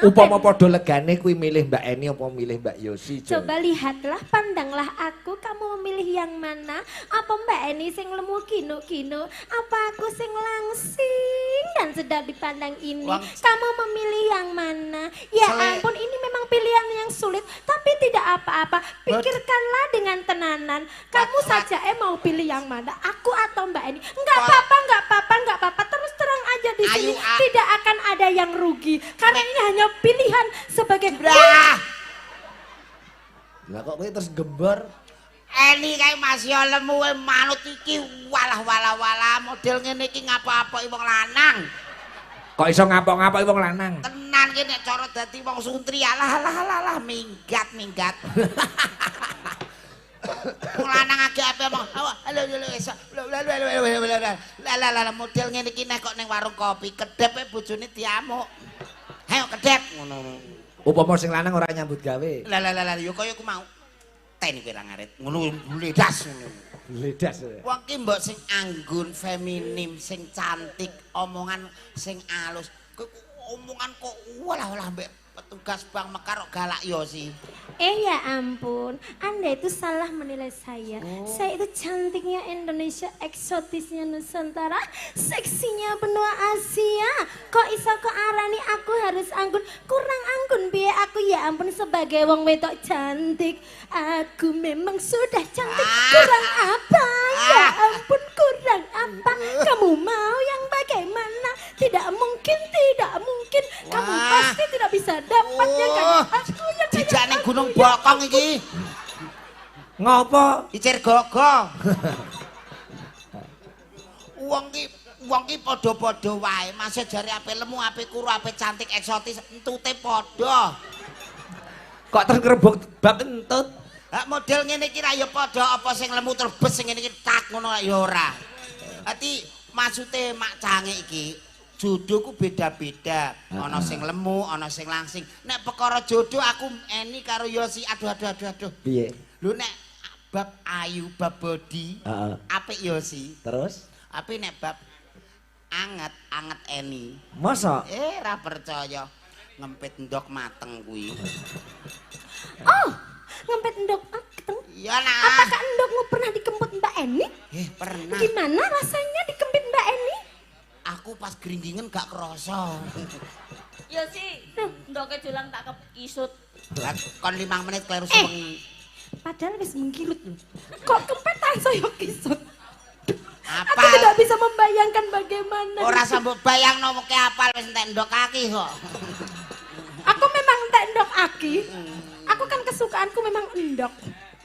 Upama padha legane kuwi milih Mbak Eni apa milih Mbak Yosi, Jo? Coba lihatlah, pandanglah aku, kamu memilih yang mana? Apa Mbak Eni sing lemu gino-gino? Apa aku sing langsing dan sedap dipandang ini? Wong- Kamu memilih yang mana? Ya ampun, ini memang pilihan yang sulit, tapi tidak apa-apa. Pikirkanlah dengan tenanan. Kamu saja mau pilih yang mana? Aku atau Mbak Eni? Enggak apa-apa, enggak apa-apa, enggak apa-apa. Terus terang aja di sini tidak akan ada yang rugi. Karena ini hanya pilihan sebagai Brah. Lah kok kowe terus gembar? Eni kae masih lemu wae manut iki walah walah walah model ngene iki ngapa-apoki wong lanang. Kok iso ngapok-ngapoki wong lanang? Tenan ki nek cara dadi wong suntri alah alah alah alah minggat minggat. Wong lanang agek ape omong halo halo esok lho lho lho lho lho lho model ngene iki nek kok ning warung kopi kedhep bojone diamuk. Ayo kedhep ngono. Upama sing lanang ora nyambut gawe. Lah lah lah yo kaya ku mau. Teni kowe ra ngarit. Ngono bledas ngono. Bledas. Wong ki mbok sing anggun, feminim, sing cantik, omongan sing alus. Kowe omongan kok walah-walah mbek petugas Bank Mekar kok galak yo sih. Ya ampun, Anda itu salah menilai saya. Oh. Saya itu cantiknya Indonesia, eksotisnya Nusantara, seksinya benua Asia. Kok iso kok arani aku harus anggun? Kurang anggun piye aku, ya ampun, sebagai wong wedok cantik. Aku memang sudah cantik. Kurang apa? Ya ampun, kurang apa? Kamu mau yang bagaimana? Tidak mungkin, tidak mungkin. Kamu pasti tidak bisa dapatnya kayak aku yang kayak Dijak ning Gunung Bokong iki. Ngopo? Icir gogo. Wong ki padha-padha wae. Masih jare ape lemu, ape kuru, ape cantik, eksotis, entute padha. Kok terus ngrebuk bab entut? Hak model ngene iki ra ya padha apa sing lemu terus bes sing ngene iki tak ngono ya ora. Dadi maksude mak cange iki jodoh ku beda-beda. Ana sing lemu, ana sing langsing. Nek perkara jodoh aku Eni karo Yosi aduh aduh aduh aduh. Piye? Lho nek bab ayu, bab body, apik Yosi. Terus? Tapi nek bab anget, anget Eni. Masa? Ra percaya. Ngempit ndok mateng kuwi. Oh, ngempit ndok mateng? Iya nah. Apakah ndokmu pernah dikemput Mbak Eni? Pernah. Gimana rasanya dikempit Mbak Eni? Aku pas gringgingen gak kerasa. Ya sih, ndoke jolang tak kekisut. Lah kon 5 menit kleru sewengi. Padahal wis mengkilut lho. Kok kempet saya kisut? Apal. Aku tidak bisa membayangkan bagaimana. Ora sambok bayangno wong apal wis entek ndok kaki kok. Aku memang entek ndok aki. Aku kan kesukaanku memang endok.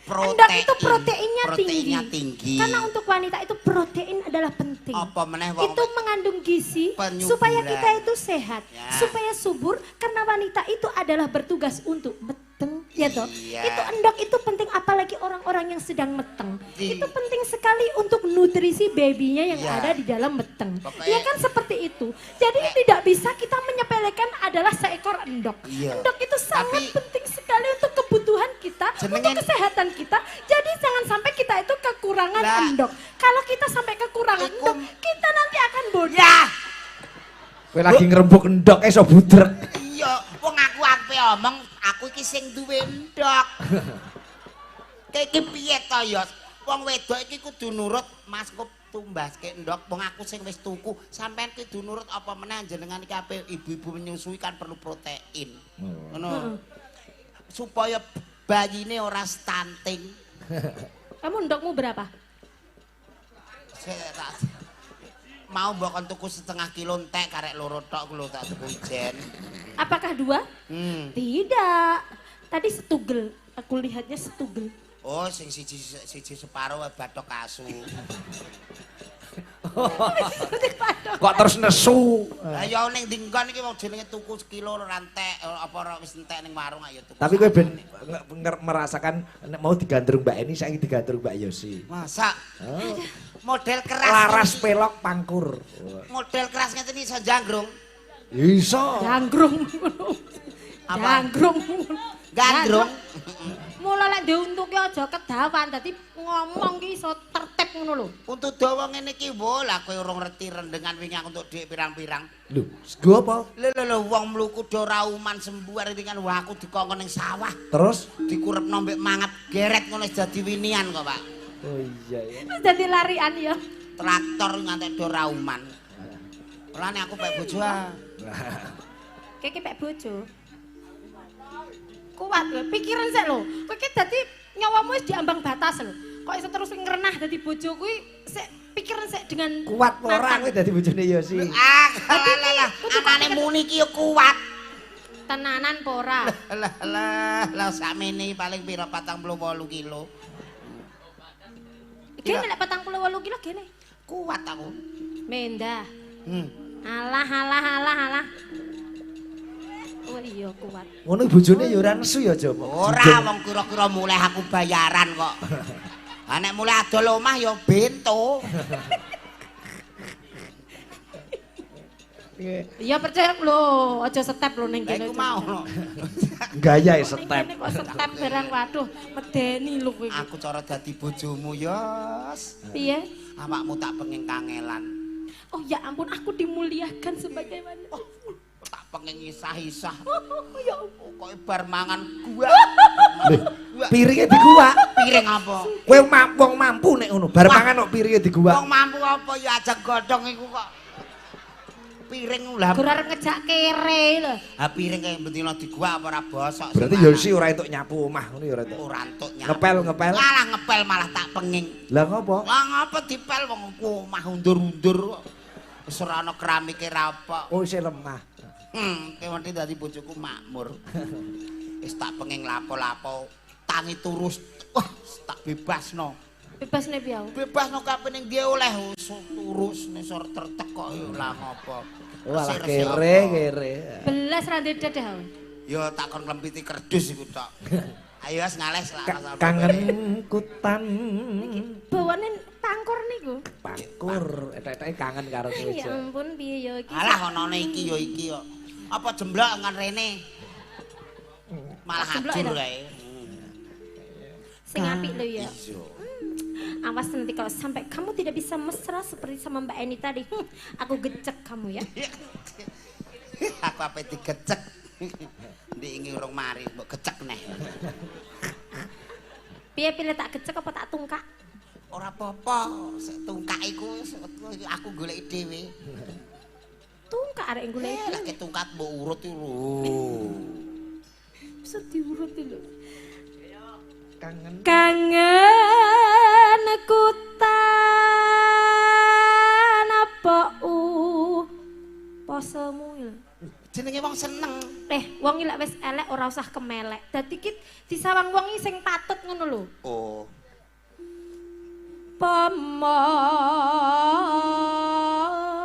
Endok itu proteinnya tinggi. Karena untuk wanita itu protein adalah penting. Apa meneh wong itu mengandung gizi supaya kita itu sehat, ya. Supaya subur, karena wanita itu adalah bertugas untuk meteng, ya toh. Iya. Itu endok itu penting, apalagi orang-orang yang sedang meteng. Itu penting sekali untuk nutrisi babynya yang ada di dalam meteng. Pokoknya, ya kan seperti itu. Jadi tidak bisa kita menyepelekan adalah seekor endok. Iya. Endok itu sangat penting sekali untuk kebutuhan kita, untuk kesehatan kita. Jadi jangan sampai kita itu kekurangan endok. Kalau kita sampai kekurangan endok, kita nanti akan bodoh. Ya. Kowe lagi ngrembug endok iso budrek. Iya, wong aku ape omong aku iki sing duwe endok. Iki piye to ya? Wong wedok iki kudu nurut Mas kok tumbaske endok, wong aku sing wis tuku, sampean kudu nurut apa meneh jenengan iki ape ibu-ibu menyusui kan perlu protein. Ngono. Supaya bayine ora stunting. Kamu endokmu berapa? Mau mbok kon tuku setengah kilo entek karek loro tok lho tak tuku ijen. Apakah dua? Tidak. Tadi setugel. Aku lihatnya setugel. Oh, sing siji separo bathok asu. Kok terus nesu? Lah ya ning dinggon iki wong jenenge tuku sekilo ora entek, apa ora wis entek ning warung ayo tuku. Tapi kowe ben merasakan nek mau digandrung Mbak Eni saiki digandrung Mbak Yosi. Masa? Oh. Model keras. Laras pelok pangkur. Model keras ngeten iso janggrung. Iso. Janggrung. Janggrung. Gandrung. Mula lek diuntuke aja kedawan, dadi ngomong ki iso tertib ngono lho. Untu dawa ngene iki wo, lah kowe urung ngerti rendengan wingi aku entuk dhuwit pirang-pirang. Lho, sego apa? Lho lho lho wong mluku do rauman sembuar iki kan wah aku dikongkon ning sawah. Terus dikurepno mbek mangap geret ngono wis dadi winian kok, Pak. Oh iya ya. Wis dadi larian ya. Traktor ngantek do rauman. Mulane aku pek bojo ah. Keke pek bojo. Kuat lho, pikiran sik lho. Kowe iki dadi nyawamu wis diambang batas lho. Kok iso terus ngrenah dadi bojo kuwi sik pikiran sik dengan kuat ora kowe dadi bojone Yosi. Ah, lah anane muni iki yo kuat. Tenanan apa ora? Lah lah lah sakmene paling pira 48 kilo. Gene lek 48 kilo gene. Kuat aku. Mendah. Alah alah alah alah. Oh iya kuat. Ngono bojone ya ora nesu ya, Jo. Ora wong kira-kira mulai aku bayaran kok. Ha nek mulai adol omah ya bento. Iya percaya lho, aja step lho ning kene. Iku mau lho. Gaya step. Kok step barang waduh medeni lho kowe. Aku cara dadi bojomu, Yos. Piye? Awakmu tak pengen kangelan. Oh ya ampun, aku dimuliakan sebagai wanita. Oh. Tak pengen isah-isah. Oh, ya ampun. Kok bar mangan gua. Piringe diguwak. Piring apa? Kowe wong mampu nek ngono. Bar mangan kok piringe diguwak. Wong mampu apa ya aja godhong iku kok. Piring lah. Gur arep ngejak kere lho. Ha piring kaya bendina diguwak apa ora bosok. Berarti Yosi ora entuk nyapu omah ngono ya ora entuk. Ora entuk nyapu. Ngepel-ngepel. Malah ngepel malah tak penging. Lah ngopo? Lah ngopo dipel wong omah undur-undur kok. Wis ora ana keramike ra apa. Oh isih lemah. Kewenti dadi bojoku makmur. Wis tak penging lapo-lapo, tangi turus. Wah, tak bebasno. Bebasne piye? Bebasno kabeh ning ndi oleh turus nesor tertek kok ya lah ngopo. Walah kere kere. Belas ra dedah. Ya tak kon klempiti kerdus iku tok. Ayo wis ngales lah kangen kutan. Bawane pangkur niku. Pangkur, etek-eteke kangen karo kowe. Ya ampun piye ya iki. Alah onone iki ya iki kok. Apa jemblok ngan rene? Malah ajur kae. Sing apik lho ya. Awas nanti kalau sampai kamu tidak bisa mesra seperti sama Mbak Eni tadi. Aku gecek kamu ya. Aku apa digecek? Ndek ingi urung mari mbok gecek neh. Piye pilih tak gecek apa tak tungkak? Ora apa-apa, tungkak iku aku goleki dhewe. Tungkak arek goleki. Lah ke tungkat mbok urut iku lho. Bisa diurut lho. Kangen. Kangen kutan apa Posemu lho. Jenenge wong seneng. Wong iki lek wis elek ora usah kemelek. Dadi ki disawang wong iki sing patut ngono lho. Oh. Pomo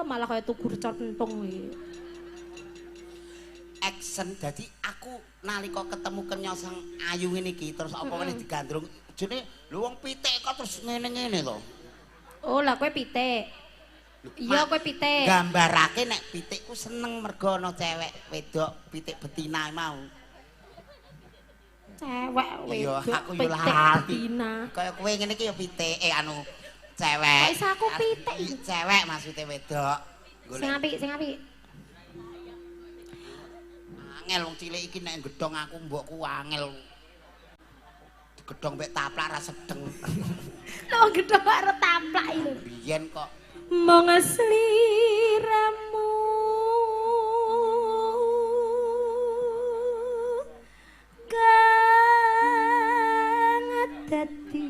malah kaya tugur centung iki. Action dadi aku nalika ketemu kenya sang ayu ngene iki terus apa meneh digandrung jenenge lho wong pitik kok terus ngene-ngene to. Oh, lah kowe pitik. Iya kowe pitik. Gambarake nek pitikku seneng mergo ana cewek wedok pitik betina mau. Cewek wedok aku yo pitik betina. Kaya kowe ngene iki ya pitik anu cewek. Kok iso aku pitik? Cewek maksude wedok. Sing apik, sing apik. Angel wong cilik iki nek gedhong aku mbokku angel. Digedhong mek taplak ra sedeng. Lho gedhong karo taplak iki lho. Biyen kok mong sliramu kang dadi.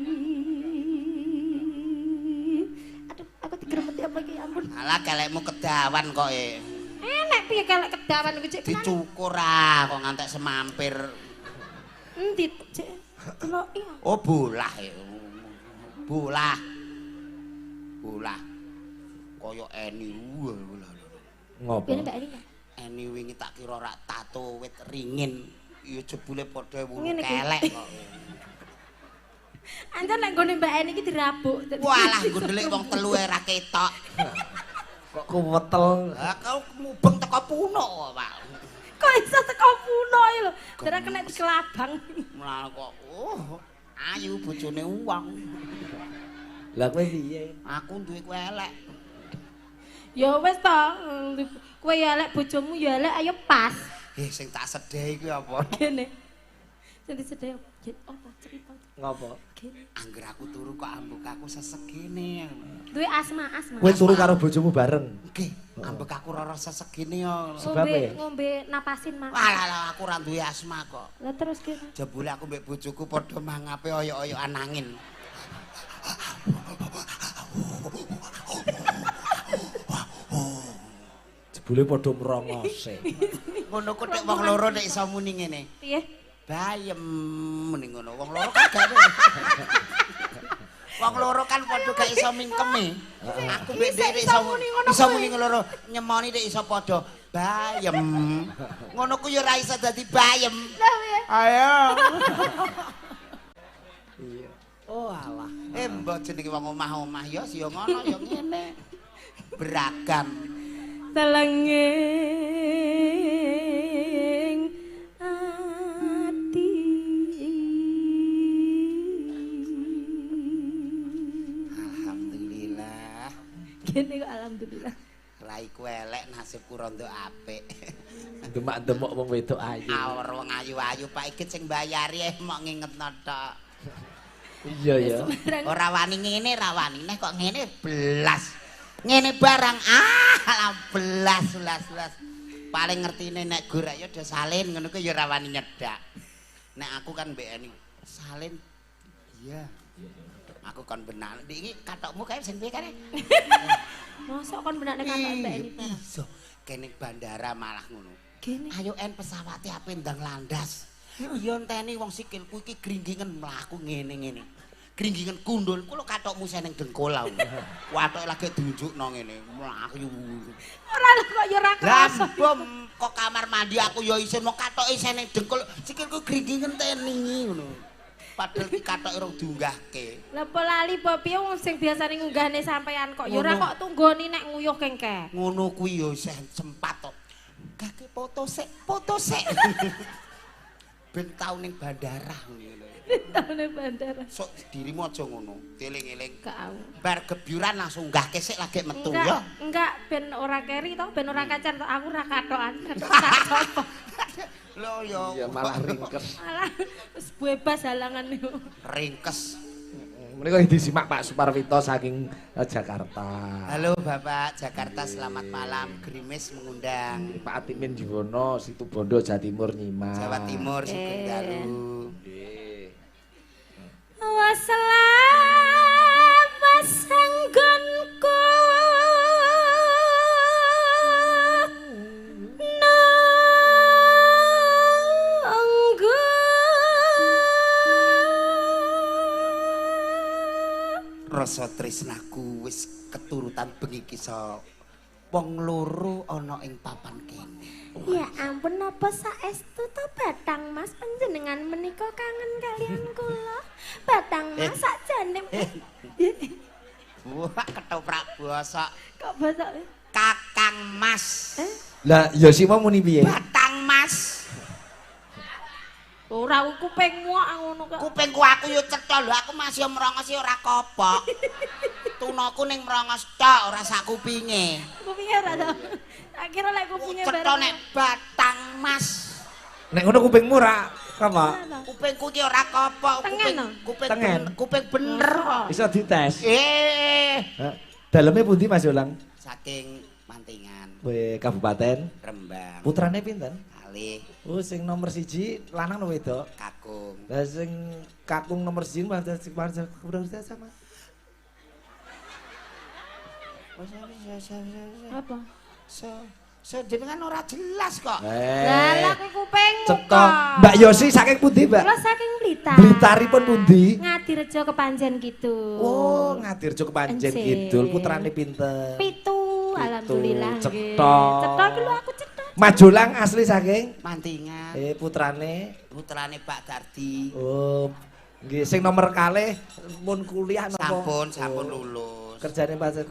Aduh, aku digremeti apa iki ya ampun. Alah kelekmu kedawan kok e. Enek piye kelek kedawan iku cek dicukur ah kok ngantek semampir. Endi cek deloki. Oh bolah e. Bolah. Bolah. Kaya Eni bolah. Ngopo? Eni wingi tak kira rak tato wit ringin. Ya jebule padha wulu kelek kok. Anjen nek nggone Mbak Eni iki dirabuk. Walah nggondelik wong telu ae ra ketok. Kok kuwetel. Lah kau mubeng teko punuk kok, Pak. Kok iso teko punuk iki lho. Dara kena dikelabang. Malah kok ayu bojone wong. Lah kowe piye? Aku duwe kowe elek. Ya wis to, kowe ya elek bojomu ya elek ayo pas. Sing tak sedih iku apa? Kene. Sing disedih apa cerita? Ngopo? Angger aku turu kok ambek aku sesek gene. Duwe asma, asma. Kowe turu karo bojomu bareng? Nggih, ambek aku rara sesek gene yo. Ngombe ngombe napasin Mas. Walah aku ora duwe asma kok. Lah terus kene. Jebule aku mbek bojoku padha mangape oyok-oyokan angin. Jebule padha mrongose. Ngono ku nek wong loro nek iso muni ngene. Piye? Bayem muni ngono. Wong loro kan gak wong loro kan padha gak iso mingkeme. Aku mbek dhek iso muni ngono. Iso muni loro, nyemoni nek iso padha bayem. Ngono ku ya ora iso dadi bayem. Lah piye? Ayo. Iya. Oh alah. Mbok jenenge wong omah-omah ya ya ngono ya ngene. Beragam. Telenging ati. Alhamdulillah. Kene kok alhamdulillah. Raiku elek nasibku rondo apik. Demak-demok wong wedok ayu. Awor wong ayu-ayu Pak Igit sing bayari mok ngingetno tok. Iya ya. Ora wani ngene, ora wani neh kok ngene belas. Ngene barang ah belas belas belas. Paling ngertine nek gorek ya do salin ngono ku ya ora wani nyedak. Nek aku kan mbek Eni salin iya. Aku kon benak. Iki katokmu kae sing piye kare? Mosok kon benakne katok mbek Eni barang. Iso kene bandara malah ngono. Ayo en pesawate ape ndang landas. Iya enteni wong sikilku iki gringgingen mlaku ngene-ngene. Gringgingen kundul ku lho katokmu seneng dengkul aku. Watoke lagi diunjukno ngene, mlaku. Ora lho kok ya ora kerasa. Lah kok kamar mandi aku ya isin mok katoke seneng dengkul, sikilku gringgingen enteni ngono. Padahal iki katoke ora diunggahke. Lah apa lali apa piye wong sing biasane ngunggahne sampean kok ya ora kok tunggoni nek nguyuh kengke. Ngono kuwi ya isih sempat to. Gake foto sik, foto sik. Ben tau ning bandara ngono. Tau ning bandara. Sok dirimu aja ngono, dieling-eling. Gak aku. Bar gebyuran langsung unggahke sik lagi metu ya. Enggak, ben ora keri to, ben ora kacar to, aku ora katokan. Katokan. Lho ya. Iya malah ringkes. Malah wis bebas halangan niku. Ringkes. Menika disimak Pak Suparwito saking Jakarta. Halo Bapak Jakarta, selamat malam. Gerimis mengundang. Pak Atimin Juwono, Situbondo, Jawa Timur nyimak. Jawa Timur, Sugeng Dalu. Nggih. Wassalam wasanggonku Rasa tresnaku wis keturutan bengi iki wong loro ana ing papan kene. Ya ampun, napa saestu to Batang Mas panjenengan menika kangen kalian kula. Batang Mas sakjane. Wah, ketoprak bosok. Kok bosok? Kakang Mas. Lah, ya sima muni piye? Batang Mas. Ora kupingmu kok ngono kok. Kupingku aku yo cetha lho, aku masih mrongos ora kopok. Tunaku ning mrongos tok, ora sak kupinge. Kupinge ora to. Tak kira lek kupinge bareng. Cetha nek Batang Mas. Nek ngono kupingmu ora apa? Kupingku ki ora kopok, kuping bener kok. Iso dites. Daleme pundi Mas Yolang? Saking Mantingan. Weh, Kabupaten Rembang. Putrane pinten? Kalih. Oh, sing nomor 1 lanang no wedok? Kakung. Lah sing kakung nomor 1 sama. Apa? Jenengan ora jelas kok. Lah lah kuwi kupingmu kok. Mbak Yosi saking pundi, Mbak? Kula saking Blitar. Blitaripun pundi? Ngadirejo Kepanjen Kidul. Oh, Ngadirejo Kepanjen Kidul. Putrane pinten? 7, alhamdulillah. Cetha. Cetha iki lho aku cetha. Majolang asli saking Mantingan. Putrane? Putrane Pak Dardi. Oh, nggih sing nomor kalih pun kuliah napa? Sampun lulus. Kerjane Pak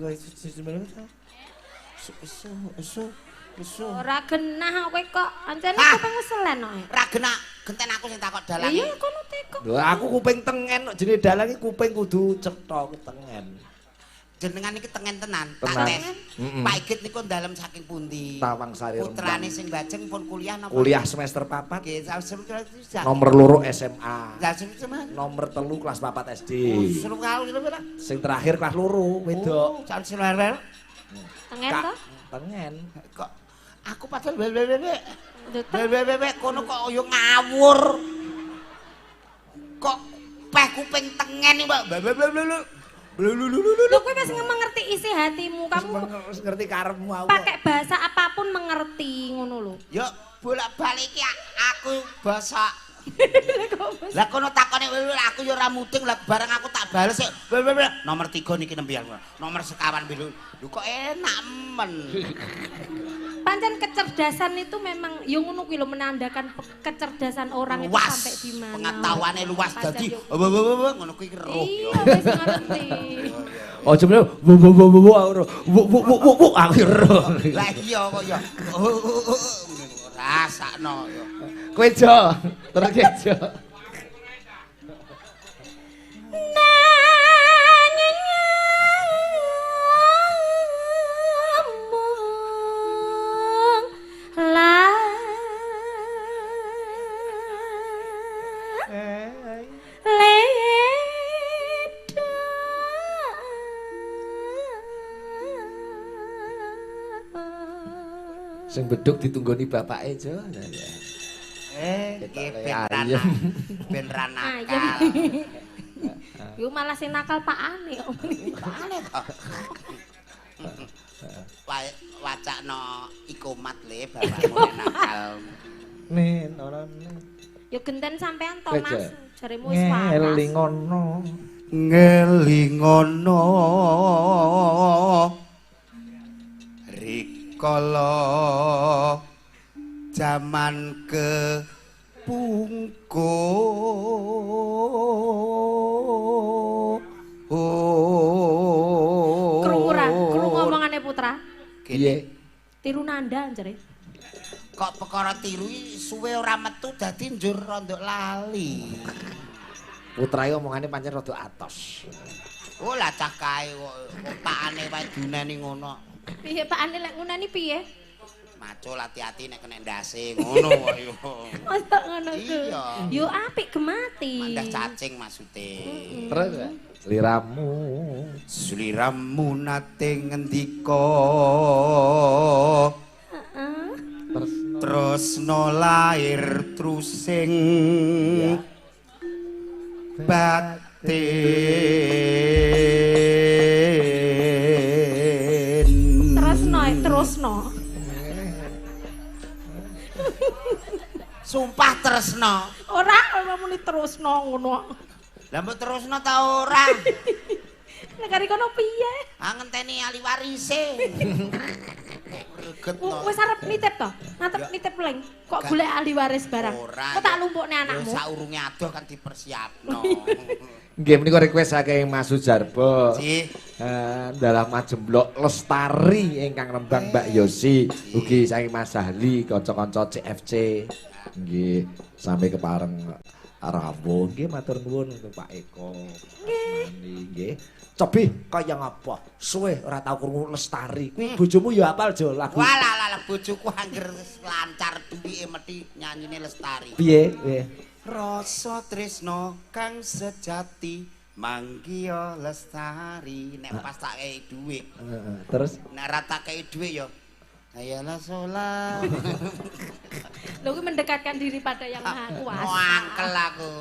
Ora genah kowe kok. Ancene kuping selen kok. Ora genah, genten aku sing takok dalang. Iya, kono tekok. Lho, aku kuping tengen kok jenenge dalang iki kuping kudu cetha tengen. Jenengan iki tengen tenan, tak tes. Pak Igit niku dalem saking pundi? Tawangsari Rembang. Putrane sing bajeng pun kuliah napa? Kuliah semester 4. Nggih, nomor 2 SMA. Nomor 3 kelas 4 SD. Sing terakhir kelas 2 wedok. Tengen to? Tengen. Kok aku padahal bebek kono kok yo ngawur. Kok peh kuping tengen iki, Mbak. Lho kowe wis mengerti isi hatimu, kamu wis ngerti karepmu aku. Pakai bahasa apapun mengerti ngono lho. Yo bolak-balik iki aku bosok. Lah kono takone aku yo ora mudeng, lah bareng aku tak bales sik. Nomor 3 niki nembe nomor sekawan lho. Lho kok enak men. Pancen kecerdasan itu memang yo ngono kuwi lho menandakan kecerdasan orang itu sampai di mana. Pengetahuane luas dadi ngono kuwi roh. Iya wis ngerti. Oh jebule wo wo wo wo aku wo wo wo wo aku roh. Lah iya kok ya. Rasakno yo. Kowe jo, terus jo. Sing beduk ditunggoni bapake jo. Ben ra nakal. Yo malah sing nakal pakane kok. Pakane kok. Wacakno ikomat le bapakmu nakal. Nen ora. Yo genten sampean to Mas, jaremu wis waras. Ngelingono. Ngelingono. Rikala jaman ke pungkur. Krungu ra, krungu omongane Putra. Piye? Tiru nanda jare. Kok perkara tiru suwe ora metu dadi njur rondok lali. Putra iki omongane pancen rada atos. Oh lah cah kae kok pakane wae duneni ngono. Piye pakane lek nguneni piye? Macul hati-hati nek kena ndase ngono kok yo. Mosok ngono ku. Yo apik gemati. Mandah cacing maksude. Terus sliramu. Sliramu nate ngendika. Heeh. Tresno lair trusing batin. Tresno terusno. Sumpah tresno. Ora ora muni terusno ngono. Lah mbok terusno ta ora? Nek kari kono piye? Ah, ngenteni ahli warise. Greget to. Wis arep nitip to? Ngatep nitip leng. Kok golek ahli waris barang? Ora. Kok tak lumpukne anakmu? Ya saurunge adoh kan dipersiapno. Nggih menika request saking Mas Sujarbo. Nggih. Dalah Majemblok Lestari ingkang nembang Mbak Yosi, ugi saking Mas Ahli kanca-kanca CFC. Nggih, sampai kepareng rawuh. Nggih matur nuwun untuk Pak Eko. Nggih. Nggih. Cobi kaya ngapa? Suwe ora tau krungu Lestari. Kuwi bojomu ya apal Jo lagu. Walah lah bojoku angger lancar duwike mesti nyanyine Lestari. Piye? Piye? Rasa tresno kang sejati manggiya lestari. Nek pas tak kei dhuwit. Heeh, terus Nek ora tak kei dhuwit ya ayolah sholat. Lho kuwi mendekatkan diri pada Yang Maha Kuasa. Wangkel aku.